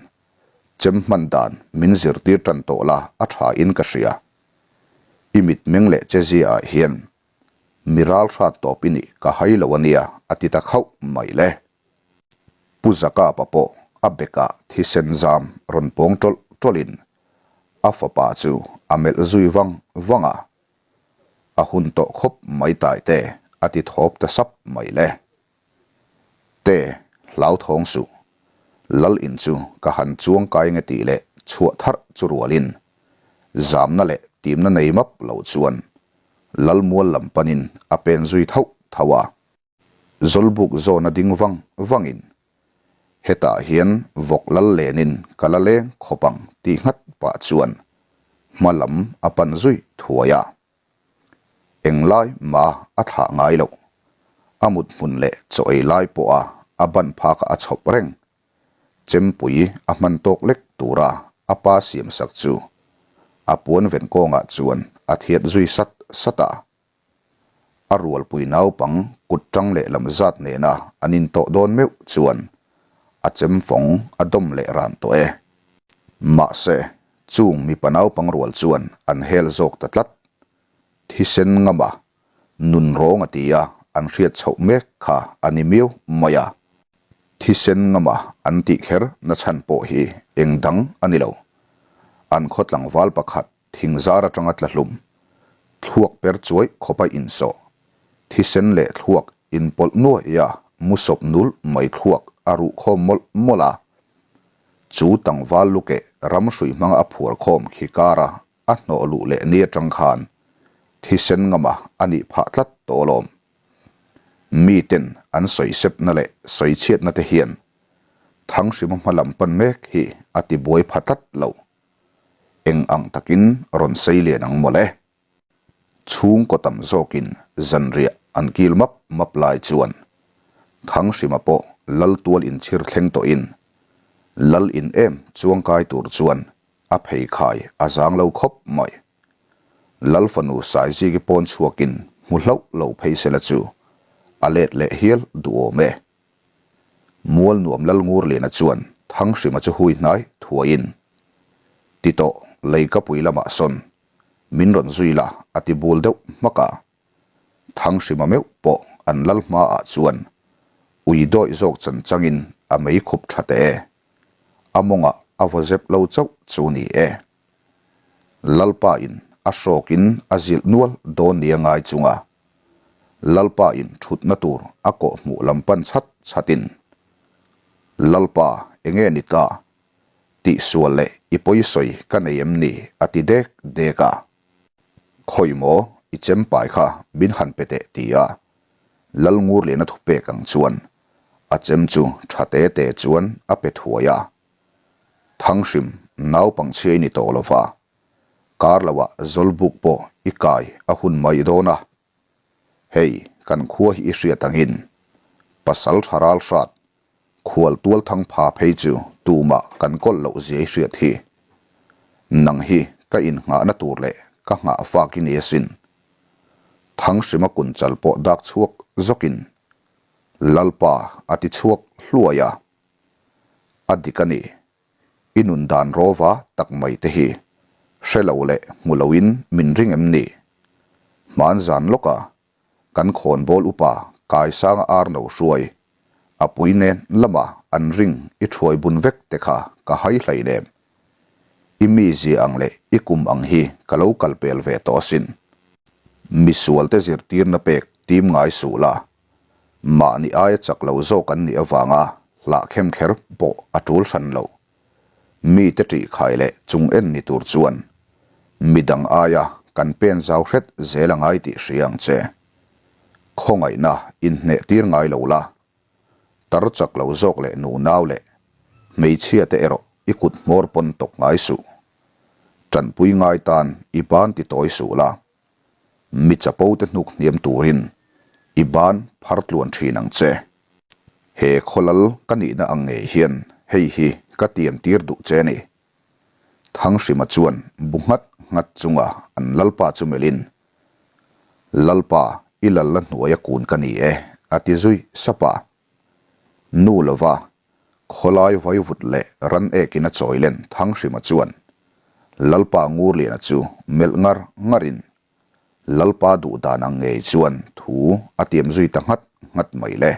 chem hman dan min zirtir tan tawh la a tha in ka hria. I mitmeng leh chezia ah hian mi ral hrat tawp i nih ka hai lo ania a ti ta khauh mai le. Pu Zakapa pawh a bekah thisen zam rawn pawng tawlh tawlhin a fapa chu a melh zui vang vang a, A hun tawh khawp mai taite a ti thawp ta sap mai le. Te, hlauthawng suh. Lal in chu ka han chuang kai nge tih leh chhuah tharh chu rualin zamna leh timna nei map lo chuan Lal mual lam panin a pen zui thauh thauh a. Zawlbuk zawna ding vang vangin, Hetah hian vawk lal lenin ka la leng khawp ang tih nghat pah chuan hma lam a pan zui thuai a. Englai mah a thlah ngai loh. A mut hmun leh chaw ei lai pawha a ban phakah a chhawp reng. Chempui a hman tawk lek tura a pa siamsak chu a puan ven kawngah chuan a thiat zui sat sat a. A rualpui naupang kut tang leh lam zat nena an intawh dawn meuh chuan a chemfawng a dawm leh ran tawh e. Mahse, chung mipa naupang rual chuan an hel zawk ta tlat. Thisen ngama nun rawng a ti a an hriat chhoh mek kha a ni miau mai a. Thisen ngama an tih kher nachhan pawh hi eng dang a ni lo. An khaw tlangval pakhat. thingzar atanga tla hlum, thluak per chuai khawpa insawh, thisen leh thluak inpawlh nuai a mu sawp nul mai thluak a ruh khawm mawlh mawlh a. Chu tlangval lukeh ram hrui hmanga a phuar khawm khi kara a hnawh luh leh ni atang khan thisen ngama a nih phah tlat tawh alawm. Miten an sawisepna leh sawichhiatna te hian Thanghrima hma lam pan mek hi a ti buai pha tlat lo. Eng ang takin rawn sei lian ang mawle. Chhungkaw tam zawkin zanriah an kil map map lai chuan Thanghrima pawh lal tual inchhir thleng tawhin lal in em chuangkai tur chuan a pheikhai a zang lo khawp mai. Lal fanu Saiziki pawn chhuakin hmu hlauh lo phei sela chu a let leh hial duhawm e. Mual nuam Lal Ngurliana chuan Thanghrima chu hui hnai thuaiin, Ti tawh, leikapui lamah sawn min rawn zui la a ti bul deuh hmak a. Thanghrima meuh pawh an lal hmaah chuan ui dawih zawk chan changin a mei khup tha teh e. A mawngah a vaw zep lo chauh chu ni e. Lalpa in a hrawkin a zilh nual dawn nia ngai chunga Lalpa in thutna tur a kawh hmuh lam pan chhat chhatin, Lalpa enge ni ta? Tihsual leh i pawi sawi ka nei em ni? a ti dek dek a. Khawi maw i chempai kha min han pe teh ti a Lal Ngurliana thupek ang chuan a chem chu tha te te chuan a pe thuai a. Thanghrim naupang chhiai ni tawh lova, kar loah Zawlbuk pawh i kai a hun mai dawn a. Hei kan khua hi i hriat angin pasal tha ral hrat khual tual thang pha phei chu tumah kan kawlh loh zia i hriat hi. Nang hi ka innghahna tur leh ka nghah fak i ni asin. Thanghrima kun chal pawh dak chhuak zawkin Lalpa a ti chhuak hluai a. A dik a ni. I nun dan rawva tak mai te hi hre lo leh hmu loin min ring em ni? Hman zan lawka kan khawnbawl upa Kaisanga Arno hruai a pui nen lama an ring i thuai bun vek te kha ka hai hlain em? I mizia ang leh i kum ang hi ka lo kal pel ve tawh asin. Misualte zirtirna pek tim ngai suh la, Mahni aia chak lo zawk an nih avanga hlah khem kher pawh a tul hran lo. Mite ṭih khai leh chung en ni tur chuan midang aia kan pen zau hret zel a ngai tih hria ang che. Khawngaihna inhneh tir ngai lo la, tar chak lo zawk leh nunau leh hmeichhia te erawh i kut hmawr pawn tawk ngai suh. Ṭanpui ngai tan i ban ti tawi suh la. Mi chapo te hnuk hniam turin i ban phar tluan thin ang che. He khawlal ka nihna ang ngei hian hei hi ka tiam tir duh che ni. Thanghrima chuan bu nghat nghat chunga an lalpa chu melhin, Lalpa, i lalna hnuaia kun ka ni e, a ti zui sap a. Nu lova Khawlai vaivut leh ran ekin a chawi len Thanghrima chuan Lalpa Ngurliana chu melh ngar ngarin Lalpa duh dan ang ngei chuan thu a tiam zui ta nghat nghat mai le.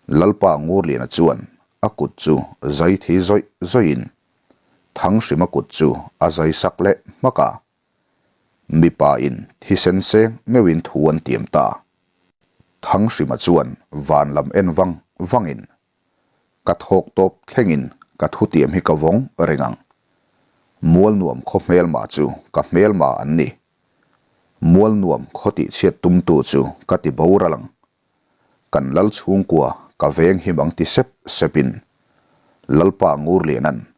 Lalpa Ngurliana chuan a kut chu zai thei zawih zawihin Thanghrima kut chu a zai sak leh hmak a. Mipa in thisen seng meuhin thu an tiam ta. Thanghrima chuan van lam en vang vangin, Ka thawk tawp thlengin ka thutiam hi ka vawng reng ang. Mualnuam khaw hmelma chu ka hmelma an ni. Mualnuam khaw tihchhiat tumtu chu ka ti boral ang. Kan lal chhungkua ka veng him ang ti sep sepin Lalpa Ngurliana'n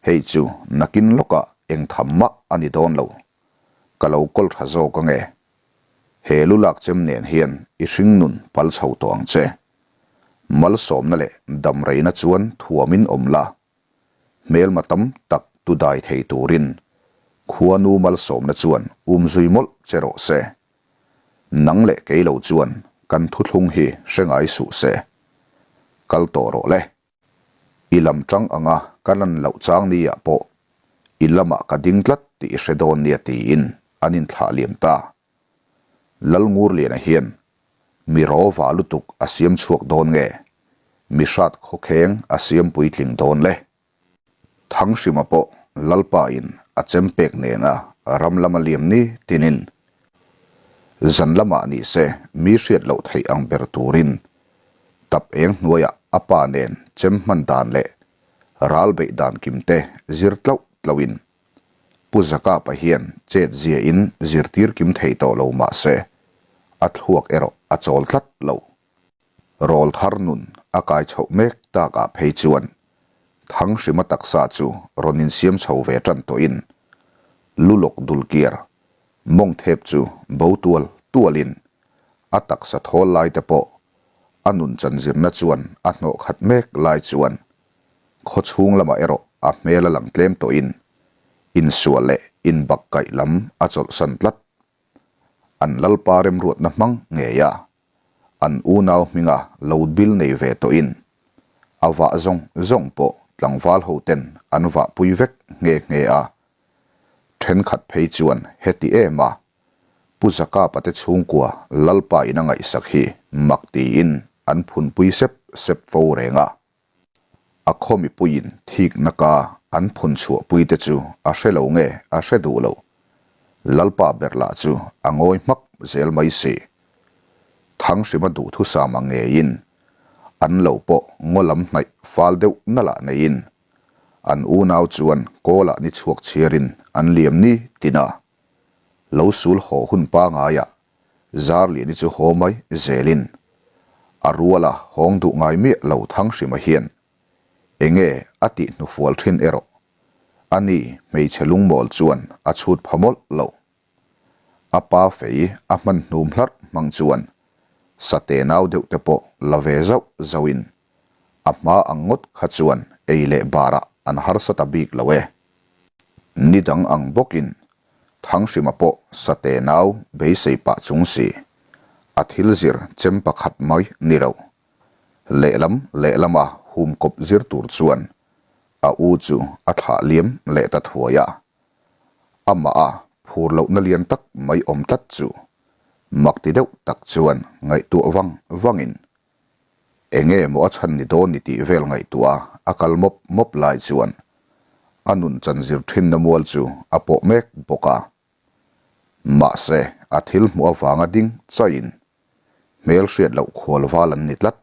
Hei chu nakin lawkah eng tham mah a ni dawn lo. Ka lo kawl tha zawk ange. He lu lak chem nen hian i hringnun pal chho tawh ang che. Malsawmna leh damreina chuan thuamin awm la. Hmelma tam tak tu dai thei turin khuanu malsawmna chuan umzui mawlh che rawh se. Nang leh kei lo chuan kan thuthlung hi hre ngai suh se. Kal tawh rawh le. I lam tang anga ka lan loh chang ni ah pawh i lamah ka ding tlat tih i hre dawn nia tiin an inthlah liam ta. Lalngurliana hian mi rawva lutuk a siam chhuak dawn nge mi hrat khawkheng a siam puitling dawn le? Thanghrima pawh Lalpa in a chem pek nena ram lama liam ni tinin zan lamah ni se mi hriat loh theih ang ber turin tap eng hnuaiah a pa nen chem hman dan leh ral beih dan kim te zir tlauh tlauhin Pu Zakapa hian chet ziahin zirtir kim thei tawh lo mah se a thluak erawh a chawl tlat lo. Rawl thar nun a kai chhoh mek takah phei chuan Thanghrima taksa chu rawn insiam chho ve tan tawhin Lulawk dulkiar mawng thep chu bo tual tualin a taksa thawl lai te pawh a nun chanzirna chuan a hnawh khat mek lai chuan khaw chhung lamah erawh a hmel a lang tlem tawhin insual leh inbakkaih lam a chawlhsan tlat. An Lalpa remruatna hmang ngei a. An unau hminga lo bil nei ve tawhin a vah zawng zawng pawh tlangval ho ten an vahpui vek nghe nghe a. Thenkhat phei chuan heti em a, Pu Zakapa te chhungkua Lalpa in a ngaihsak hi mak tiin an phunpui sep sep fo reng a. A khaw mipuiin thikna ka an phun chhuahpui te chu a hre lo nge a hre duh lo. Lalpa ber lah chu a ngawi hmak zel mai si. Thanghrima duhthusam ang ngeiin an lo pawh ngaw lam hnaih fal deuh na lah neiin an unau chuan kawlah ni chhuak chhiarin an liam ni tin a. Lo sul haw hun pangaiah Zarliani chu haw mai zelin a ruala hawng duh ngai miah lo Thanghrima hian enge a tih hnufual thin erawh a ni hmeichhe lungmawl chuan a chhut pha mawlh lo. A pa fei a hman hnum hlarh hmang chuan sate nau deuh te pawh la ve zauh zauhin a hma ang ngawt kha chuan ei leh barah an harsa ta bik lo e. Ni dang ang bawkin Thanghrima pawh sate nau beisei pah chung si, a thil zir chem pakhat mai ni lo. Lehlam lehlama hum kawp zir tur chuan a u chu a thlah liam leh ta thuai a. Amah a phur lohna lian tak mai awm tlat chu mak ti deuh tak chuan ngaihtuah vang vangin Enge maw a chhan ni dawn ni tih vel ngaihtuah a kal mawp mawp lai chuan a nun chan zir thinna mual chu a pawh mek bawk a. Mahse, a thil hmuh avanga ding chaiin hmel hriat loh khual val an ni tlat.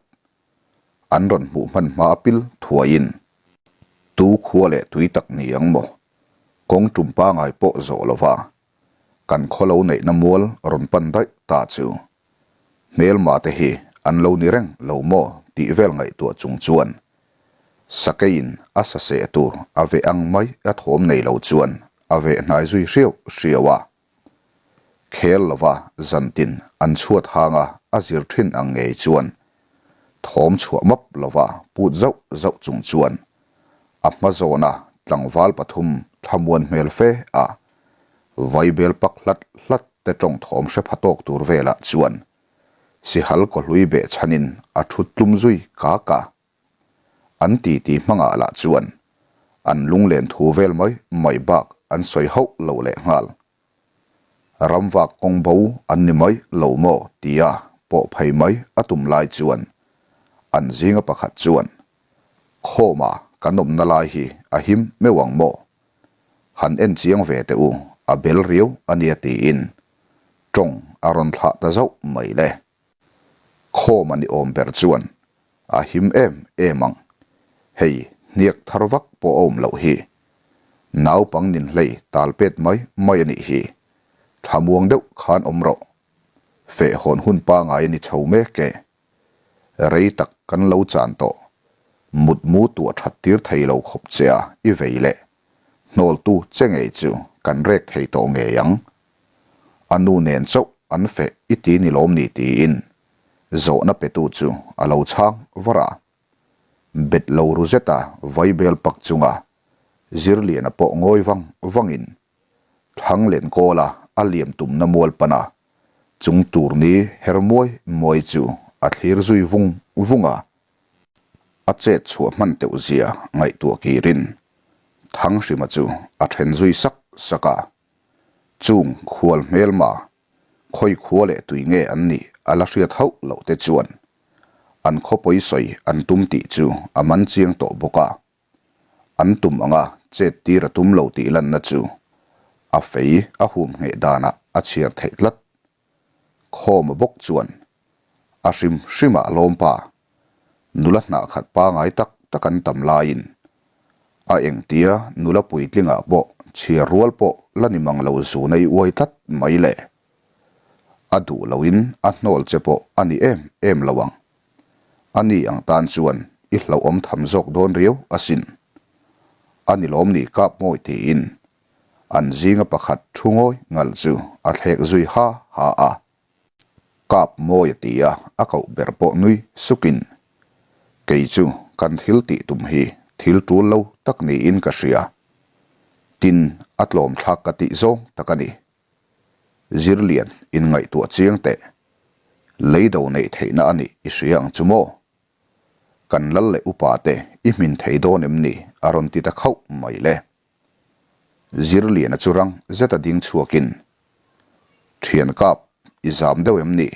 An rawn hmuh hman hma a pil thuaiin tu khua leh tui tak ni ang maw? Kawng tum pangai pawh zawh lova kan khaw lo neihna mual rawn pan daih ta chu Hmelma te hi an lo ni reng lo maw tih vel ngaihtuah chung chuan Sakeiin a sa seh tur a veh ang mai a thawm nei lo chuan a veh hnai zui hriau hriau a. Khel lova zantin an chhuat hanga a zir thin ang ngei chuan thawm chhuah map lova put zauh zauh chung chuan a hma zawna tlangval pathum thlamuan hmel fe a vaibel pak hlat hlat te tawng thawm hre pha tawk tur velah chuan Sihal kawhlui beh chhanin a thut tlum zui kak a. An titi hmangah lah chuan an lunglen thu vel mai mai bak an sawi hauh lo lehnghal. Ramvak kawng bo an ni mai lo maw tia pawh phei mai a tum lai chuan an zinga pakhat chuan Khawma kan awmna lai hi a him meuh ang maw? Han en chiang ve teh u, a bel riau a nia tiin tawng a rawn thlah ta zauh mai le. Khawma ni awm ber chuan a him em em ang, hei hniak thar vak pawh a awm loh hi. Naupang ninhlei tal pet mai mai a nih hi, thlamuang deuh khan awm rawh. Feh hawn hun pangai a ni chho mek e. Rei tak kan lo chan tawh. Mutmu tuah that tir thei lo khawp che a i vei leh. Hnawltu che ngei chu kan rek thei tawh ngei ang. A nu nen chauh an feh i ti ni lawm ni tiin zawhna petu chu a lo chhang var a. Bet lo ru zeta vaibel pak chunga Zirliana pawh ngawi vang vangin thlang len kawla a liam tumna mual pana Chung tur ni her muai muai chu a thlir zui vung vung a, a chet chhuah hman teuh zia ngaihtuah kirin Thanghrima chu a then zui sak sak a. Chung khual hmelma khawi khua leh tui nge an nih a la hriat hauh loh te chuan an khawpawi sawi an tum tih chu a man chiang tawh bawk a. An tum anga chet tir a tum lo tih lanna chu. A fei a hum ngheh danah a chhiar theih tlat. Khawma bawk chuan a hrim hrimah lawmpa nula hnah khat pangai tak tak an tam laiin a engtia nula puitlingah pawh chhiar rual pawh la ni mang lo zuna i uai tlat mai le. A duh loin a hnawl che pawh a ni em em lo ang. A ni ang tan chuan i hlauhawm tham zawk dawn riau asin. A ni lawm ni kap mawi tiin an zinga pakhat thu ngawi ngal chu a thlek zui ha ha a. Kap mawi a ti a, a koh ber pawh nui sukin, Kei chu kan thil tih tum hi thil tul lo tak niin ka hria. Tin, a tlawm thlak ka tih zawng tak a ni. Zirlian inngaihtuah chiang teh. Leido neih theihna a nih i hria ang chu maw? Kan lal leh upa te i hmin thei dawn em ni? a rawn ti ta khauh mai le. Zirliana chu rang zeta ding chhuakin, Thian kap i zam deuh em ni?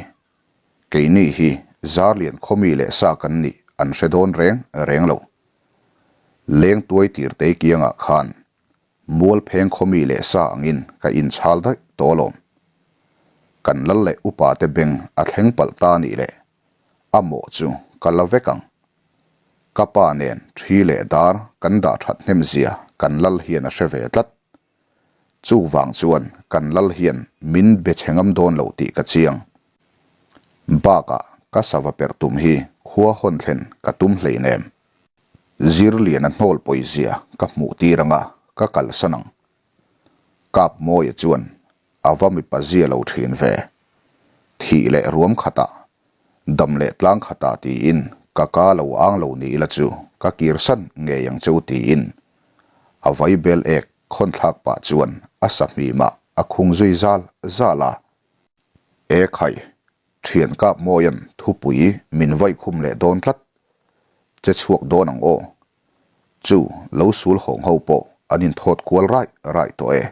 Keini hi Zarlian khawmi leh sa kan nih an hre dawn reng reng lo. Leng tuai tirtei kiangah khan Mual pheng khawmi leh sa angin ka inchhal daih tawh alawm. Kan lal leh upa te beng a thleng palh ta nih leh a mawh chu ka la vek ang. Ka pa nen thi leh dar kan dah that hnem zia kan lal hian a hre ve tlat. Chuvang chuan kan lal hian min be chhe ngam dawn lo tih ka chiang. Bakah ka sava perh tum hi khua hawn thlen ka tum hleinem. Zirliana hnawl pawizia ka hmuh tir anga ka kalsan ang. Kapmawia chuan a va mipa zia lo thin ve. Thih leh ruam khatah, dam leh tlang khatah tiin ka ka lo ang lo ni ila chu ka kirsan ngei ang cheu tiin a vai bel ek khawn thlak pah chuan a sahmimah a khung zui zal zal a. E khai, Thian Kapmawia'n thupui min vaih khum leh dawn tlat. Che chhuak dawn ang aw. Chu lo sul hawng ho pawh an inthawt kual raih raih tawh e.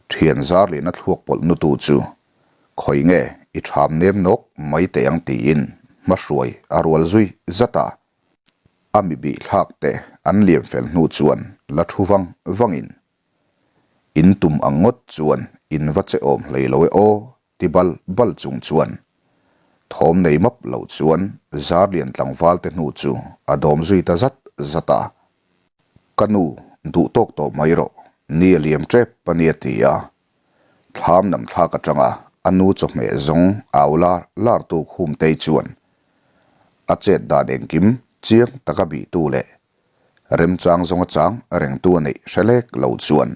Thian Zarlina thluak pawlh nutu chu khawi nge i ṭham nem nawk mai teh ang tiin hmahruai a rual zui zat a. A mi bih thlak te an liam fel hnu chuan la thu vang vangin, In tum ang ngawt chuan in va che awm hlei lo e aw Ti bal bal chung chuan thawm nei map lo chuan Zarlian tlangval te hnu chu a dawm zui ta zat zat a. Ka nu, duh tawk tawh mai rawh, ni a liam tep a nia ti a. Thlam lam thlak atanga a nu chawhmeh zawng au lar lar tu Khumtei chuan a chet dan engkim chiang taka bihtu leh remchang zawnga chang rengtu a neih hre lek lo chuan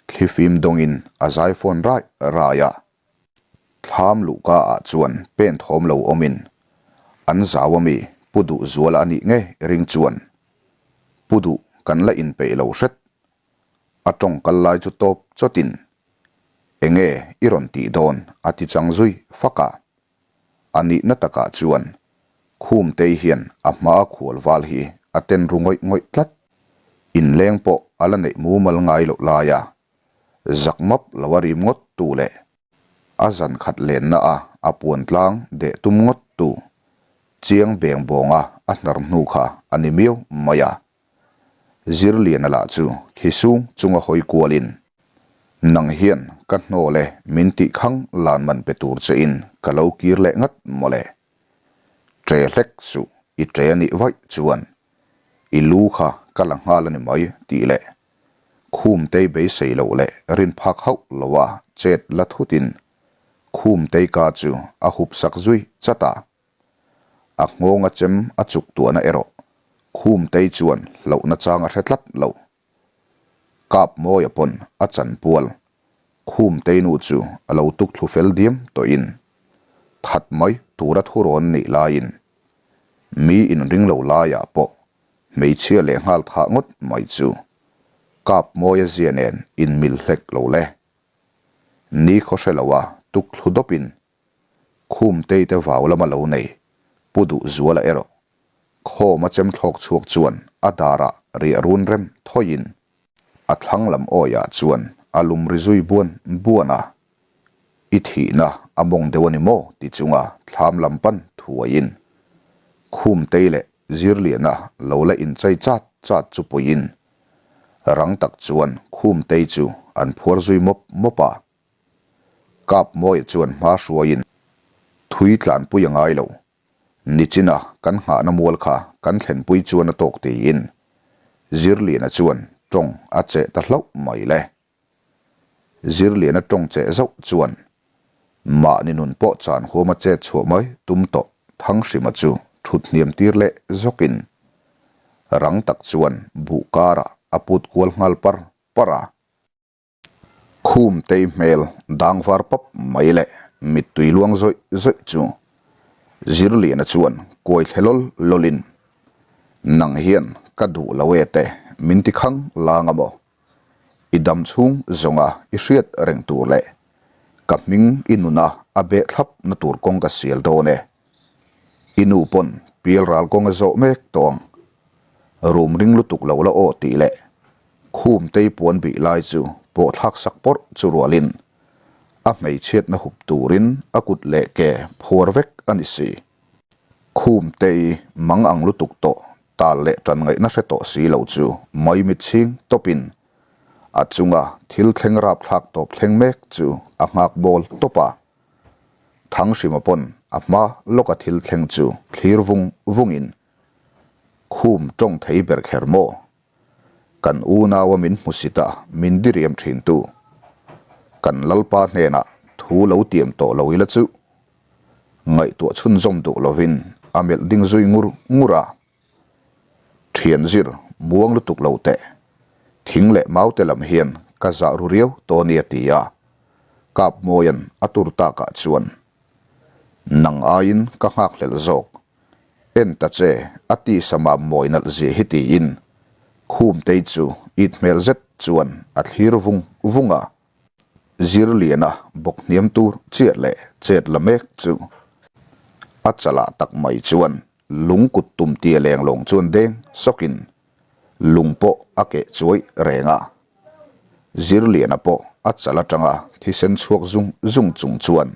Thlifim dawngin a zai fawn raih raih a. Thlam luhka ah chuan pen thawm lo awmin an zau a mi Pu Duh Zuala a nih ngei ring chuan Pu Duh kan la inpeih lo hret. A tawng kal lai chu tawp chawtin Enge i rawn tih dawn a ti chang zui fak a. A nihna takah chuan Khumtei hian a hmaa khual val hi a ten ru ngawih ngawih tlat. Inleng pawh a la neih mumal ngai loh laia zak map lo a rim ngawt tu leh a zan khat lenna a a puan tlang deh tum ngawt tu chiang beng bawnga a hnar hnu kha a ni miau mai a. Zirliana lah chu khi sung chunga hawi kualin, Nang hian ka hnawl e min tih khang lan man pe tur che in ka lo kir leh ngat mawle. Ṭe hlek suh i ṭe a nih vaih chuan i lu kha ka la nghal a ni mai tih leh Khumtei beisei loh leh rin phak hauh loa chet la thutin Khumtei ka chu a hup sak zui chat a. A nghawnga chem a chuk tuahna erawh Khumtei chuan hlauhna chang a hre tlat lo. Kapmawia pawn a chanpual Khumtei nu chu a lo tuk thlu fel diam tawhin that mai tura thu rawn nih laiin mi inring lo laiah pawh hmeichhia leh nghal thah ngawt mai chu Kapmawia zia nen inmil hlek lo le. Ni khaw hre loa tuk thlu dawpin Khumtei te vau lama lo nei Pu Duhzuala erawh Khawma chem thlawk chhuak chuan a darah riah run rem thawiin a thlang lam awiah chuan a lum ri zui buan buan a. I thihna a mawng deuh a ni maw? ti chunga thlam lam pan thuaiin Khumtei leh Zirliana lo la inchai chat chat chu puiin rang tak chuan Khumtei chu an phuar zui mawp mawp a. Kapmawia chuan hma hruaiin thui tlanpui a ngai lo. Nichina kan nghahna mual kha kan thlenpui chuan a tawk tiin Zirliana chuan tawng a cheh ta hlauh mai le. Zirliana tawng cheh zauh chuan mahni nun pawh chan huama chet chhuah mai tum tawh Thanghrima chu thut hniam tir leh zawkin rang tak chuan buh karah a put kual nghal par par a. Khum tei hmel dang var pap mai leh mittui luang zawih zawih chu Zirliana chuan kuai thle lawl lawlin, Nang hian ka duh lo e te min ti khang lang a maw? I dam chhung zawnga i hriat reng tur leh ka hming i nuna a beh thlap na tur kawng ka sial dawn e. I nu pawn pialral kawng a zawh mek tawh ang. Rum ring lutuk lo la aw tih leh khum tei puan bih lai chu pawh thlak sak pawrh chu rualin a hmeichhiatna hup turin a kut leh ke phuar vek a ni si. Khum tei mang ang lutuk tawh tal leh tan ngaihna hre tawh si lo chu maimit chhing tawpin a chunga thil thleng rapthlak tawp thleng mek chu a nghak bawl tawp a. Thanghrima pawn a hma lawka thil thleng chu thlir vung vungin Khum tawng thei ber kher maw? Kan unaua min hmusit a, min diriam thin tu. Kan Lalpa hnenah thu lo tiam tawh lo ila chu. Ngaihtuah chhunzawm duh lovin a melh ding zui ngur ngur a. Thian zir muang lutuk lo teh. Thing leh mau te lam hian ka zah ru riau tawh nia ti a, Kapmawia'n a tur takah chuan nang aiin ka nghakhlelh zawk. En ta che, a tisa mam mawi nalh zia hi tiin Khumtei chu it hmel zet chuan a thlir vung vung a. Zirliana bawk hniam tur chiah leh chet la mek chu a chalah tak mai chuan lung kut tum tia leng lawng chuan deng sawkin lung pawh a keh chuai reng a. Zirliana pawh a chal atanga thisen chhuak zung zung chung chuan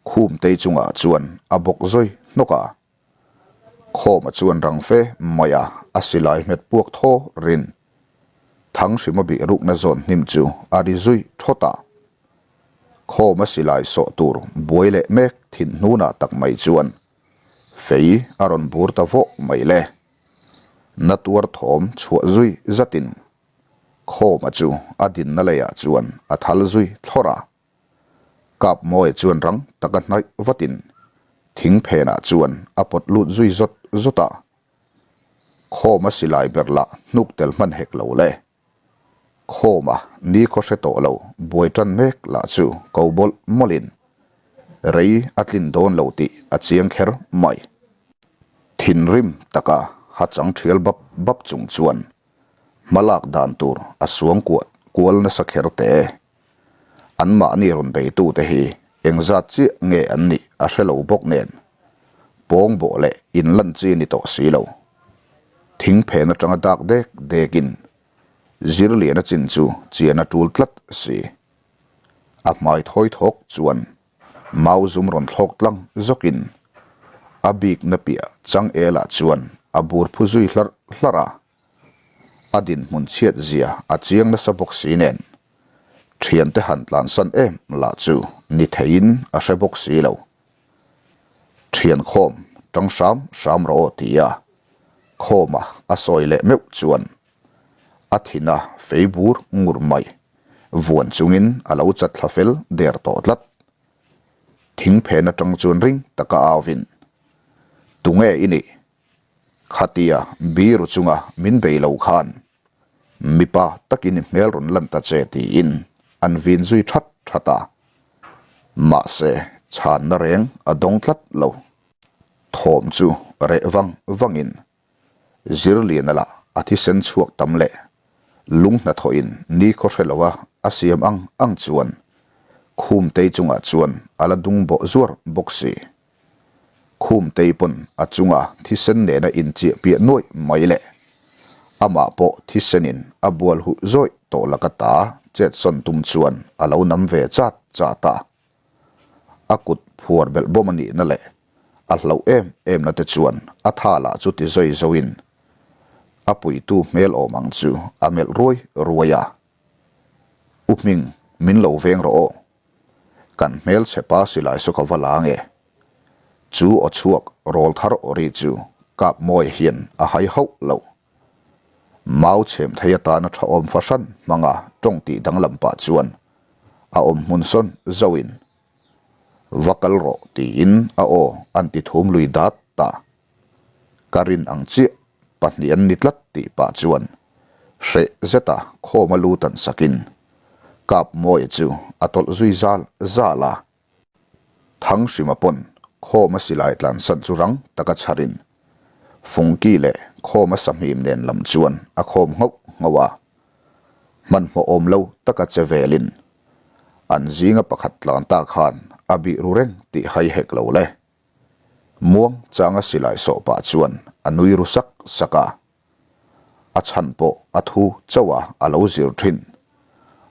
Khumtei chungah chuan a bawk zawi hnawk a. Khawma chuan rang fe mai a, a silai hmet puak thaw rin. Thanghrima bih rukna zawn hnim chu a ri zui thawt a. Khawma silai sawh tur buai leh mek thin hnunah tak mai chuan fei a rawn bur ta vawh mai le. Na tuar thawm chhuah zui zatin Khawma chu a dinna leiah chuan a thal zui thlawrh a. Kapmawia chuan rang taka hnaih vatin thing phenah chuan a pawt lut zui zawt zawt a. Khawma silai ber lah hnuk tel hman hek lo le. Khawma nikhaw hre tawh lo buai tan mek lah chu ko bawlh mawlhin rei a tlin dawn lo tih a chiang kher mai. Thinrim taka ha chang thial bap bap chung chuan hmalak dan tur a suang kuah kual nasa kher teh e. Anmahni rawn beitute hi engzat chiah nge an nih a hre lo bawk nen, pawng bawh leh inlan chi ni tawh si lo. Thing phen atanga dak dek dekin Zirliana chin chu chian a tul tlat si. A hmai thawi thawk chuan mau zum rawn thlawk tlang zawkin a bikna piah changel-ah chuan a bur phu zui hlarh hlarh a. A dinhmun chhiat zia a chiang nasa bawk si nen, thiante han tlansan em lah chu ni theiin a hre bawk si lo. Thian khawm tang hram hram rawh aw tia khawma a sawi leh meuh chuan a thina fei bur ngur mai vuan chungin a lo chat thla fel der tawh tlat. Thing phen atang chuan ring taka auvin, Tunge i nih? Khatia biru chunga min bei lo khan mipa takin i hmel rawn lan ta che tiin an vin zui that that a. Mahse chhanna reng a dawng tlat lo. Thawm chu reh vang vangin Zirliana lah a thisen chhuak tam leh lung hnathawhin nikhaw hre loa a siam ang ang chuan Khumtei chungah chuan a la dung bawh zuar bawk si. Khumtei pawn a chunga thisen nena inchiah piah nuaih mai leh amah pawh thisenin a bual huh zawih tawh laka ta chetsawn tum chuan a lo nam ve chat chat a. A kut phuar belh bawm a nihna leh a hlauh em emna te chuan a tha lah chu ti zawi zoin a puitu hmel awm ang chu a melh ruai ruai a. U Hming, min lo veng rawh aw. Kan hmelchhe pa silai saw ka va la nge. Chu aw chhuak rawl thar aw ri chu Kapmawia hian a hai hauh lo. Mau chhem thei atana tha awm fahran hmanga tawng tih danglam pah chuan a awm hmun sawn zauhin, Va kal rawh tiin a aw an ti thum lui dat ta. Ka rin ang chiah pahnih an ni tlat tih pah chuan hreh zeta khawma lu tan sakin Kapmawia chu a tawlh zui zal zal a. Thanghrima pawn khawma silai tlansan chu rang taka chharin Fungki leh khawma sahmim nen lam chuan a khawm nghauh nghauh a. Hmanhmawh awm lo taka che velin an zinga pakhat tlan ta khan a bih ru reng tih hai hek lo le. Muang changa silai sawh pah chuan a nui ru sak sak a. A chhan pawh a thu chauh a a lo zir thin.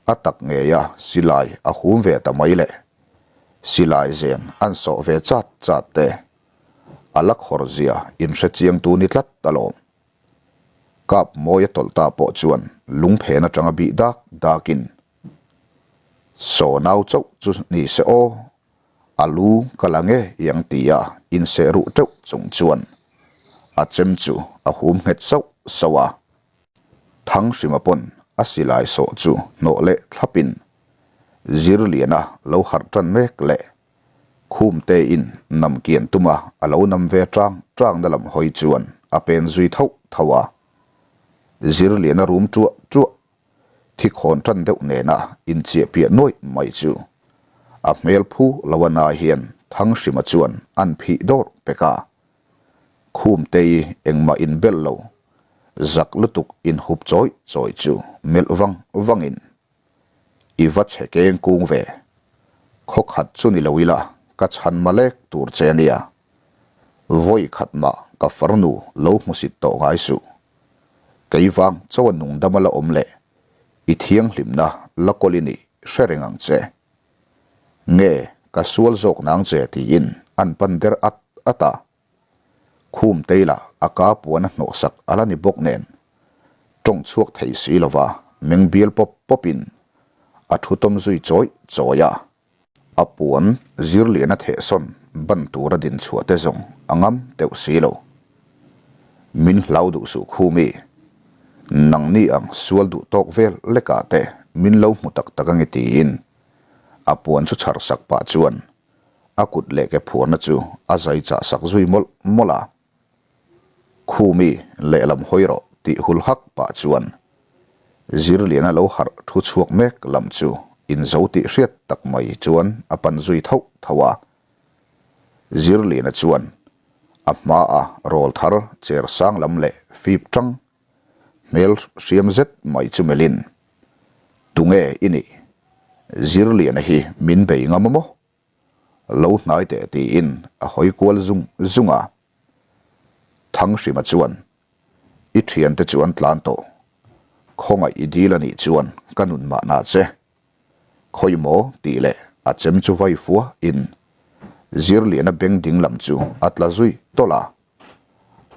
A tak ngei a silai a hum ve ta mai le. Silai zen an sawh ve chat chat te. A la khawr zia inhre chiang tu ni tlat alawm. Kap mawi a tawlh ta pawh chuan lungphen atanga bih dak dakin, Saw nau chauh chu ni se aw. A lu ka la nge iang tia inseh ruh teuh chung chuan a chem chu a hum nghet sauh sauh a. Thanghrima pawn a silai sawh chu hnawh leh thlapin Zirliana lo harh tan mek leh Khumtein nam kian tuma a lo nam ve tang tangna lam hawi chuan a pen zui thauh thauh a. Zirliana rum tuah tuah Thi khawn tan deuh nena inchiah piah nuaih mai chu a hmel phu lo a na hian Thanghrima chuan an phih dawrh pek a. Khumtei engmah inbel lo, zak lutuk inhup chawih chawih chu melh vang vangin, I va chhe keng kung ve, khaw khat chu ni lo ila ka chhan malek tur che nia. Vawi khat mah ka farnu lo hmusit tawh ngai suh. Kei vang chaw a nung dam a la awm leh i thianghlimna la kawl i nih hre reng ang che. Nge ka sual zawk nang che tiin an pan der at at a. Khum tei lah a ka puan a hnawhsak a la ni bawk nen tawng chhuak thei si lova meng bial pawp pawpin a thu tawm zui chawih chawih a. A puan zirlian a thehsawn ban tura din chhuah te zawng a ngam deuh si lo. Min hlau duh suh khu mi. Nangni ang sual duh tawk vel lekah te min lo hmu tak tak ange tiin a puan chu chhar sak pah chuan a kut leh ke phuarna chu a zai chah sak zui mawlh mawlh a. Khumi lehlam hawi rawh tih hul hak pah chuan Zirliana lo harh thu chhuak mek lam chu inzo tih hriat tak mai chuan a pan zui thauh thauh a. Zirliana chuan a hmaa rawl thar cher sang lam leh fip tang hmel hriam zet mai chu melhin, Tunge i nih? Zirliana hi min bei ngam a maw? Lo hnai teh tiin a hawi kual zung zung a. Thanghrima chuan, I thiante chu an tlan tawh. Khawngaih i dil a nih chuan ka nun mahna che. Khawi maw tih leh a chem chu vai fua in Zirliana beng ding lam chu a tla zui tawlh a.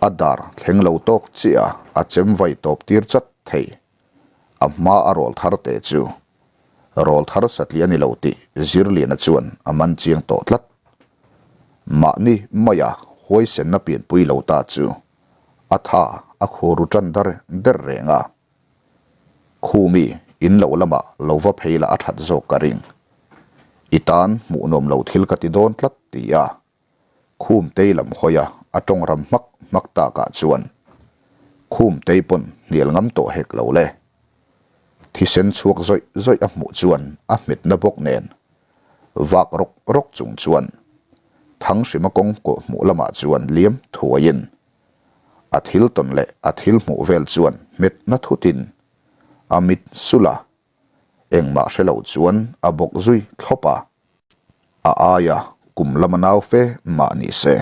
A dar thleng lo tawk chiah a a chem vai tawp tir chat thei. A hma a rawl thar te chu rawl thar satliah a ni lo tih Zirliana chuan a man chiang tawh tlat. Mahni maia huaisenna pianpui lo ta chu a tha a khur ru tan dar der reng a. Khumi in lo lamah lo va phei la a that zawk ka ring. I tan hmuhnawm lo thil ka ti dawn tlat ti a. Khumtei lam hawi a a tawng ram hmak hmak takah chuan Khumtei pawn hnial ngam tawh hek lo le. Thisen chhuak zawih zawih a hmuh chuan a hmetna bawk nen vak rawk rawk chung chuan Thanghrima kawng kawh hmuh lamah chuan liam thuaiin a thil tawn leh a thil hmuh vel chuan hmetna thutin a mit sulh a, engmah hre lo chuan a bawk zui thlawp a. A aia kum lama nau fe mah ni se,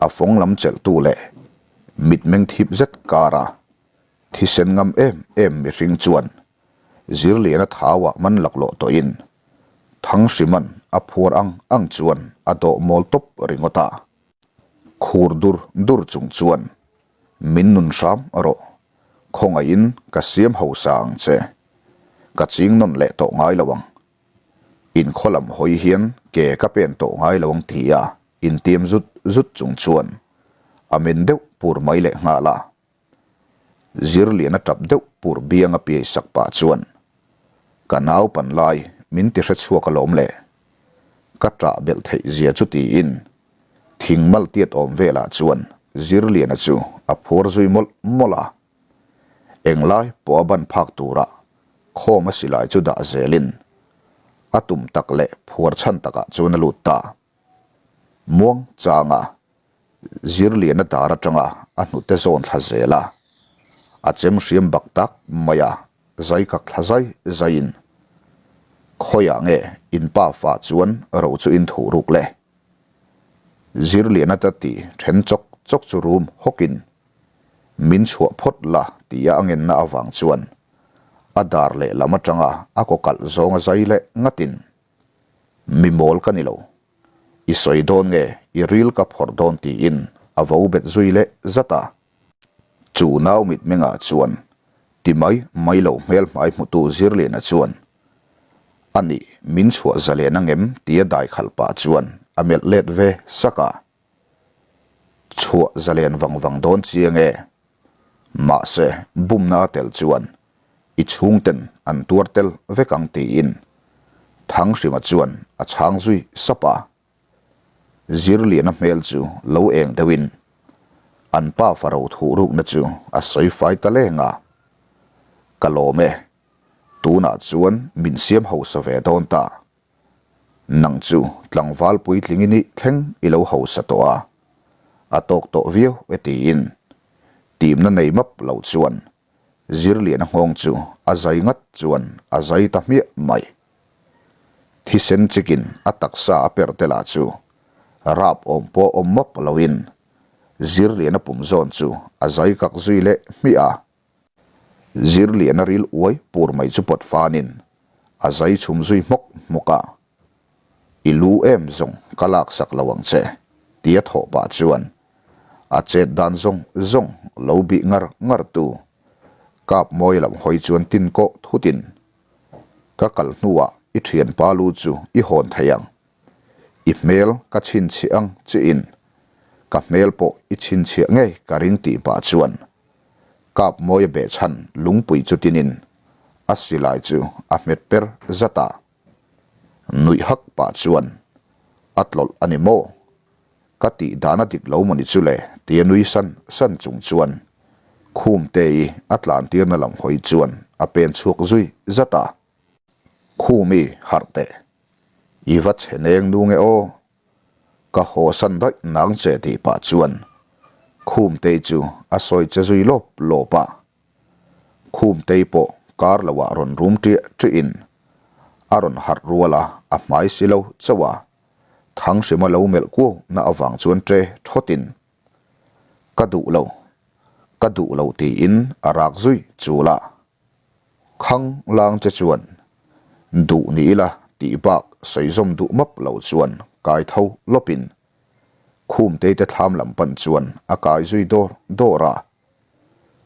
a fawng lam chelhtu leh mitmeng thip zet kara thisen ngam em em mihring chuan Zirliana thauah man laklawh tawhin Thangsiman a phuar ang ang chuan a dawh mawl tawp ringawt a. Khur dur dur chung chuan min nun hram rawh, khawngaihin ka siam hausa ang che. Ka ching nawn leh tawh ngai lo ang. In khaw lam hawi hian ke ka pen tawh ngai lo ang ti a intiam zut zut chung chuan a men deuh pur mai leh nghal a. Zirliana tap deuh pur biang a piai sak pah chuan, Ka naupan lai min ti hre chhuak alawm le. Ka ṭah belh theih zia chu tiin thing mal tiat awm velah chuan Zirliana chu a phuar zui mawlh mawlh a. Englai pawh a ban phak turah khawm a silai chu dah zelin a tum tak leh phuar chhan takah chuan a lut ta. Muang changa Zirliana dar atanga a hnute zawn thla zel a, a chem hriam bak tak mai a, zai kak thla zai zaiin, Khawiah nge in pa fa chuan ro chu in thuh ruk le? Zirliana ta ti then chawk chawk chu rum hawkin, Min chhuah phawt la tia a ngenna avang chuan a dar lehlam atanga a kaw kalh zawnga zai leh ngatin, Mi mawl ka ni lo. I sawi dawn nge i ril ka phawrh dawn tiin a vo bet zui leh zat a. Chu nau mitmengah chuan ti mai mai lo hmel hmai hmutu Zirliana chuan a nih min chhuah zalen angem tia dai khalh pah chuan a melh let ve sak a. Chhuah zalen vang vang dawn chiang e. Mahse bumna a tel chuan i chhungten an tuar tel vek ang tiin Thanghrima chuan a chhang zui sap a. Zirliana hmel chu lo eng deuhin an pa faro thuh rukna chu a sawi fai ta leng a. Ka lawm e, tunah chuan min siam hausa ve dawn ta. Nang chu tlangval puitling i nih thleng i lo hausa tawh a, a tawk tawh viau e tiin timna nei map lo chuan Zirliana nghawng chu a zai ngat chuan a zai ta hmiah mai. Thisen chikin a taksa a per te lah chu rap awm pawh awm map loin Zirliana pum zawn chu a zai kak zui leh hmiah a. Zirliana ril uai pur mai chu pawt fanin a zai chhum zui hmawk hmawk a, I lu em zawng ka laksak lo ang che, tia thawh pah chuan a chet dan zawng zawng lo bih ngar ngar tu kap mawi lam hawi chuan tin kawh thutin ka kal hnuah i thianpa lu chu i hawn thei ang, i hmel ka chhinchhiah ang chiin ka hmel pawh i chhinchhiah ngei ka ring tih pah chuan Kap mawi a behchhan lungpui chu tinin a silai chu a hmet per zat a. Nuih hak pah chuan, A tlawlh a ni maw? Ka tih dan a dik lo mawni chu le tia nui san san chung chuan Khumtei a tlantirna lam hawi chuan a pen chhuak zui zat a. Khumi harh teh, i va chhe neng nu nge aw? Ka haw san daih nang che tih pah chuan Khumtei chu a sawi che zui lawp lawp a. Khumtei pawh kar lo ah rawn rum ṭiah ṭiah in a rawn harh rual a, a hmai si lo chauh a. Thanghrima lo melh kuau na avang chuan ṭe ṭhawt in Ka duh lo, ka duh lo tiin a rak zui chul a. Khang lang che chuan duh ni ila tih bak sawi zawm duh map lo chuan kai tho lawpin Khumtei te thlam lam pan chuan a kai zui dawr dawr a.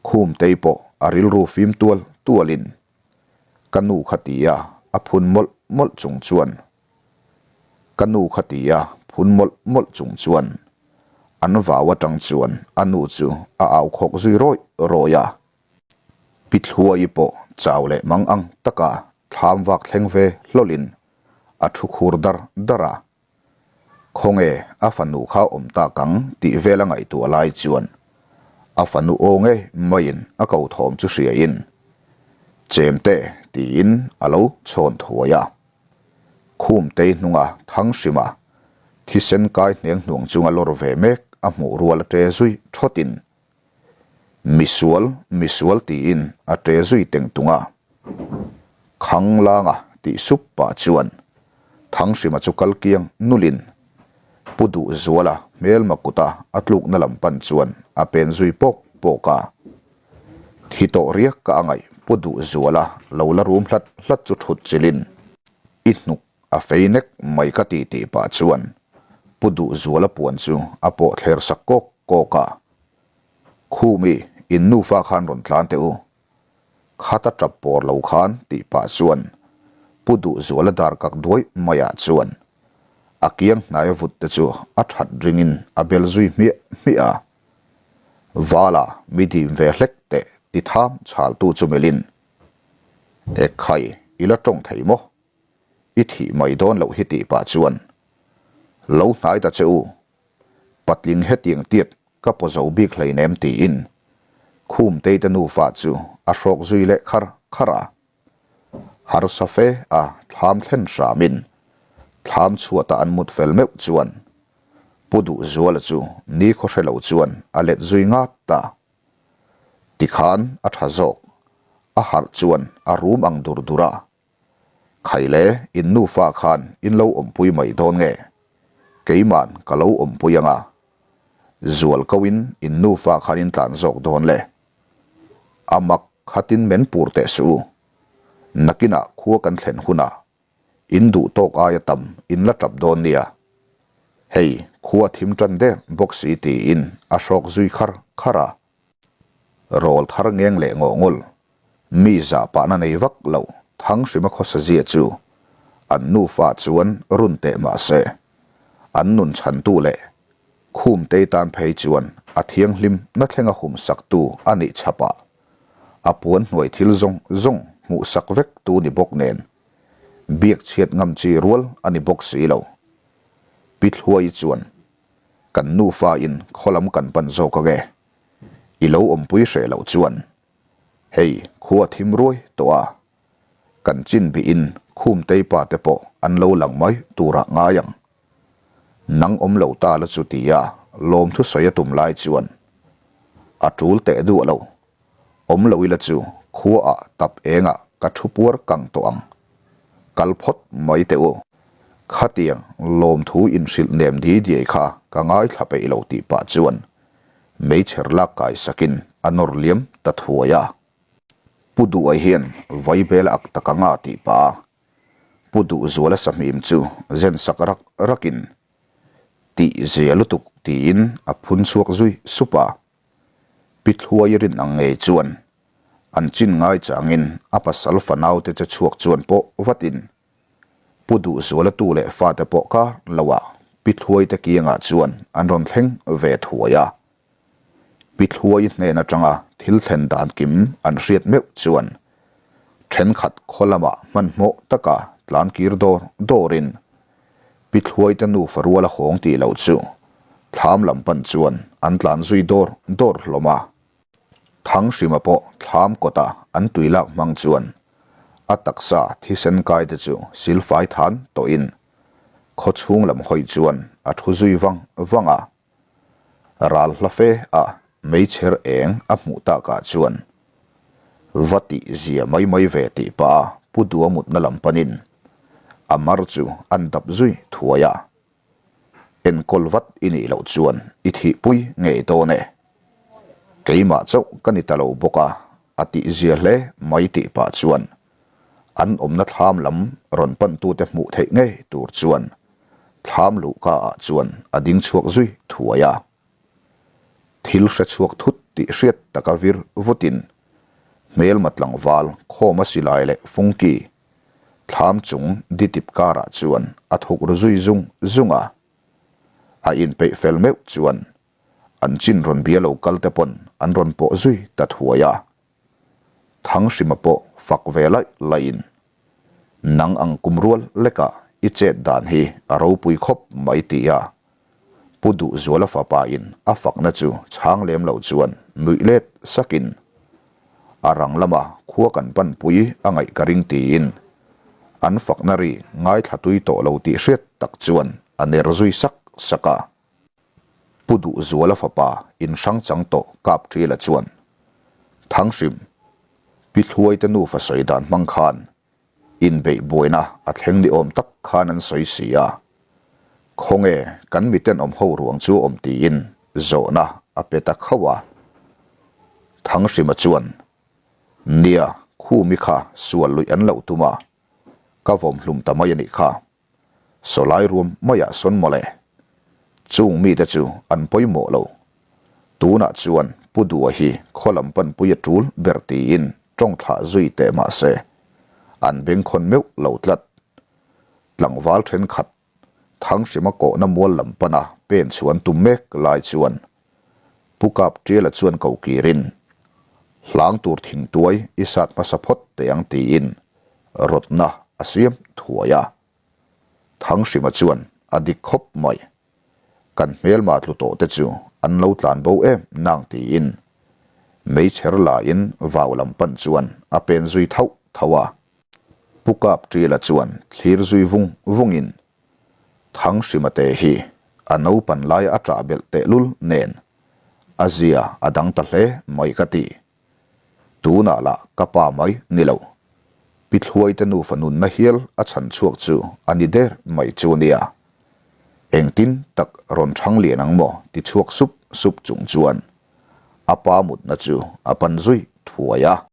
Khumtei pawh a rilru fim tual tualin ka nu kha tia a phun mawlh mawlh chung chuan ka nu kha tia phun mawlh mawlh chung chuan an vau atang chuan a nu chu a au khawk zui rawih rawih a. Pi Thluai pawh chau leh mang ang taka thlam vak thleng ve hlawlin a thu khur dar dar a. Khawnge a fanu kha awm tak ang tih vel a ngaihtuah lai chuan a fanu aw ngei maiin a ko thawm chu hriain Chemte tiin a lo chhawn thuai a. Khumtei hnunga Thanghrima thisen kai hneng hnuang chunga lawr ve mek a hmuh rual a ṭe zui thawtin Misual, misual tiin a ṭe zui teng tung a. Khang langa tih sup pah chuan Thanghrima chu kal kiang nulin Pu Duhzuala hmelma kuta a tlukna lam pan chuan a pen zui pawk pawk a. Thi tawh riak ka a ngaih Pu Duhzuala lo la rum hlat hlat chu thut chilhin i hnuk a fei nek mai ka ti tih pah chuan Pu Duhzuala puan chu a pawh thler sak kawk kawk a. Khumi, in nufa khan rawn tlan teh u. Khata tap pawr lo khan tih pah chuan Pu Duhzuala dar kak duai maiah chuan a kiang hnaia vut te chu a that ringin a bel zui hmiah hmiah a. Vala mi dim ve hlek teh ti tham chhaltu chu melhin, Ekhai i la tawng thei maw? I thih mai dawn loh hi tih pah chuan lo hnai ta che u, patling hetiang tiat ka paw zo bik hleinem tiin Khumtei te nufa chu a hrawk zui leh khar khar a. Harsa fe a thlam thlen hramin thlam chhuata an mut fel meuh chuan Pu Duhzuala chu nikhaw hre lo chuan a let zui ngat ta. Tikhan a tha zawk, a harh chuan a rum ang dur dur a. Khaile in nufa khan in lo awmpui mai dawn nge? Keiman ka lo awmpui anga zual ko in in nufa khan in tlan zawk dawn le. A mak khatin men pur teh suh u. Nakinah khua kan thlen hunah in duh tawk aia tam in la tap dawn nia. Hei khua thim tan der bawk si tiin a hrawk zui khar khar a. Rawl thar ngeng leh ngawh ngul, mi zah pahna nei vak lo Thanghrima khawsa zia chu an nufa chuan run teh mah se, an nun chhantu leh Khumtei tan phei chuan a thianghlim na thlenga humsaktu a nih chhapah a puan hnuai thil zawng zawng hmuhsak vek tu ni bawk nen biak chhiat ngam chi rual a ni bawk si lo. Pi Thluaii chuan Kan nufa in khaw lam kan pan zawk ange. I lo awmpui hreh loh chuan hei khua thim ruai tawh a, kan chin bih in Khumtei pa te pawh an lo lang mai turah ngai ang. Nang awm lo ta la chu tia lawmthu sawi a tum lai chuan a tul teh duah lo. Awm lo ila chu khua ah tap eng ah ka thu puar kang tawh ang. Kal phawt mai teh u. Khatiang lawmthu inhrilh nem di diai kha ka ngaithla peih lo tih pah chuan meichher lak kai sakin a nawr liam ta thuai a. Pu Duai hian vaibel ak tak anga tih pah a Pu Duhzuala sahmim chu zen sak rak rakin tih zia lutuk tiin a phun chhuak zui sup a. Pi Thluai rin ang ngei chuan an chin ngai changin a pasal fanaute che chhuak chuan pawh vatin Pu Duhzuala tu leh fate pawh kar loah Pi Thluaite kiangah chuan an rawn thleng ve thuai a. Pi Thluai hnen atanga thil thlen dan kim an hriat meuh chuan thenkhat khaw lamah hmanhmawh taka tlan kir dawr dawrin Pi Thluaite nufa rual a hawng tih loh chu thlam lam pan chuan an tlan zui dawr dawr hlawm a. Thanghrima pawh thlam kawta an tui lak hmang chuan a taksa thisen kai te chu silfai than tawhin khaw chhung lam hawi chuan a thu zui vang vang a. Ral hla fe a meichher eng a hmuh takah chuan va tih zia mai mai ve tih pah a Pu Dua mutna lam panin a mar chu an dap zui thuai a. Enkawl vat i nih loh chuan i thihpui ngei dawn e. Keimah chauh ka ni ta lo bawk a, a tih zia hle mai tih pah chuan an awmna thlam lam rawn pantute hmuh theih ngei tur chuan thlam luhka ah chuan a ding chhuak zui thuai a. Thil hre chhuak thut tih hriat taka vir vutin hmelma tlangval khawma silai leh fungki thlam chung ditip karah chuan a thuk ru zui zung zung a. A inpeih fel meuh chuan an chin rawn bia lo kal te pawn an rawn pawh zui ta thuai a. Thanghrima pawh fak ve laih laihin, Nang ang kum rual lekah i chet dan hi a ropui khawp mai ti a Pu Duhzuala fapa in a fakna chu chhang lem lo chuan nuih let sakin a rang lama khua kan panpui a ngaih ka ring tiin an fakna ri ngaithla tui tawh lo tih hriat tak chuan a ner zui sak sak a. Pu Duhzuala fapa in hrang chang tawh kap Ṭila chuan, Thanghrim, Pi Thluaite nufa sawi dan hmang khan inbeih buaina a thleng ni awm tak khan an sawi si a, khawnge kan mitenawm ho ruang chu awm tiin zawhna a pe ta khauh a. Thanghrima chuan, Nia, khumi kha sual luih an loh tum a, ka vawm hlum ta mai a nih kha. Sawlai ruam maiah sawn mawle. Chung mite chu an pawimawh lo. Tunah chuan Pu Dua hi khaw lam panpui a tul ber tiin. ṭawng thlah zui teh mah se, an bengkhawn meuh lo tlat. Tlangval ṭhenkhat Thanghrima kawhna mual lam pana pen chhuan tum mek lai chuan Pu Kapṭiala chuan ko kirin, Hlang tur thingtuai i sat hmasa phawt teh ang tiin rawtna a siam thuai a. Thanghrima chuan a dik khawp mai. Kan hmelma tlu tawh te chu an lo tlan bo em nang tiin meichher laiin vau lam pan chuan a pen zui thauh thauh a. Pu Kapṭila chuan thlir zui vung vungin Thanghrima te hi a naupan lai a ṭah belh tehlul nen a zia a dang ta hle mai ka ti. Tunah lah ka pa mai ni lo. Pi Thluaite nufa nunna hial a chhan chhuak chu a ni der mai chu nia. Engtin tak rawn chhang lian ang maw ti chhuak sup sup chung chuan a pa mutna chu a pan zui thuai a.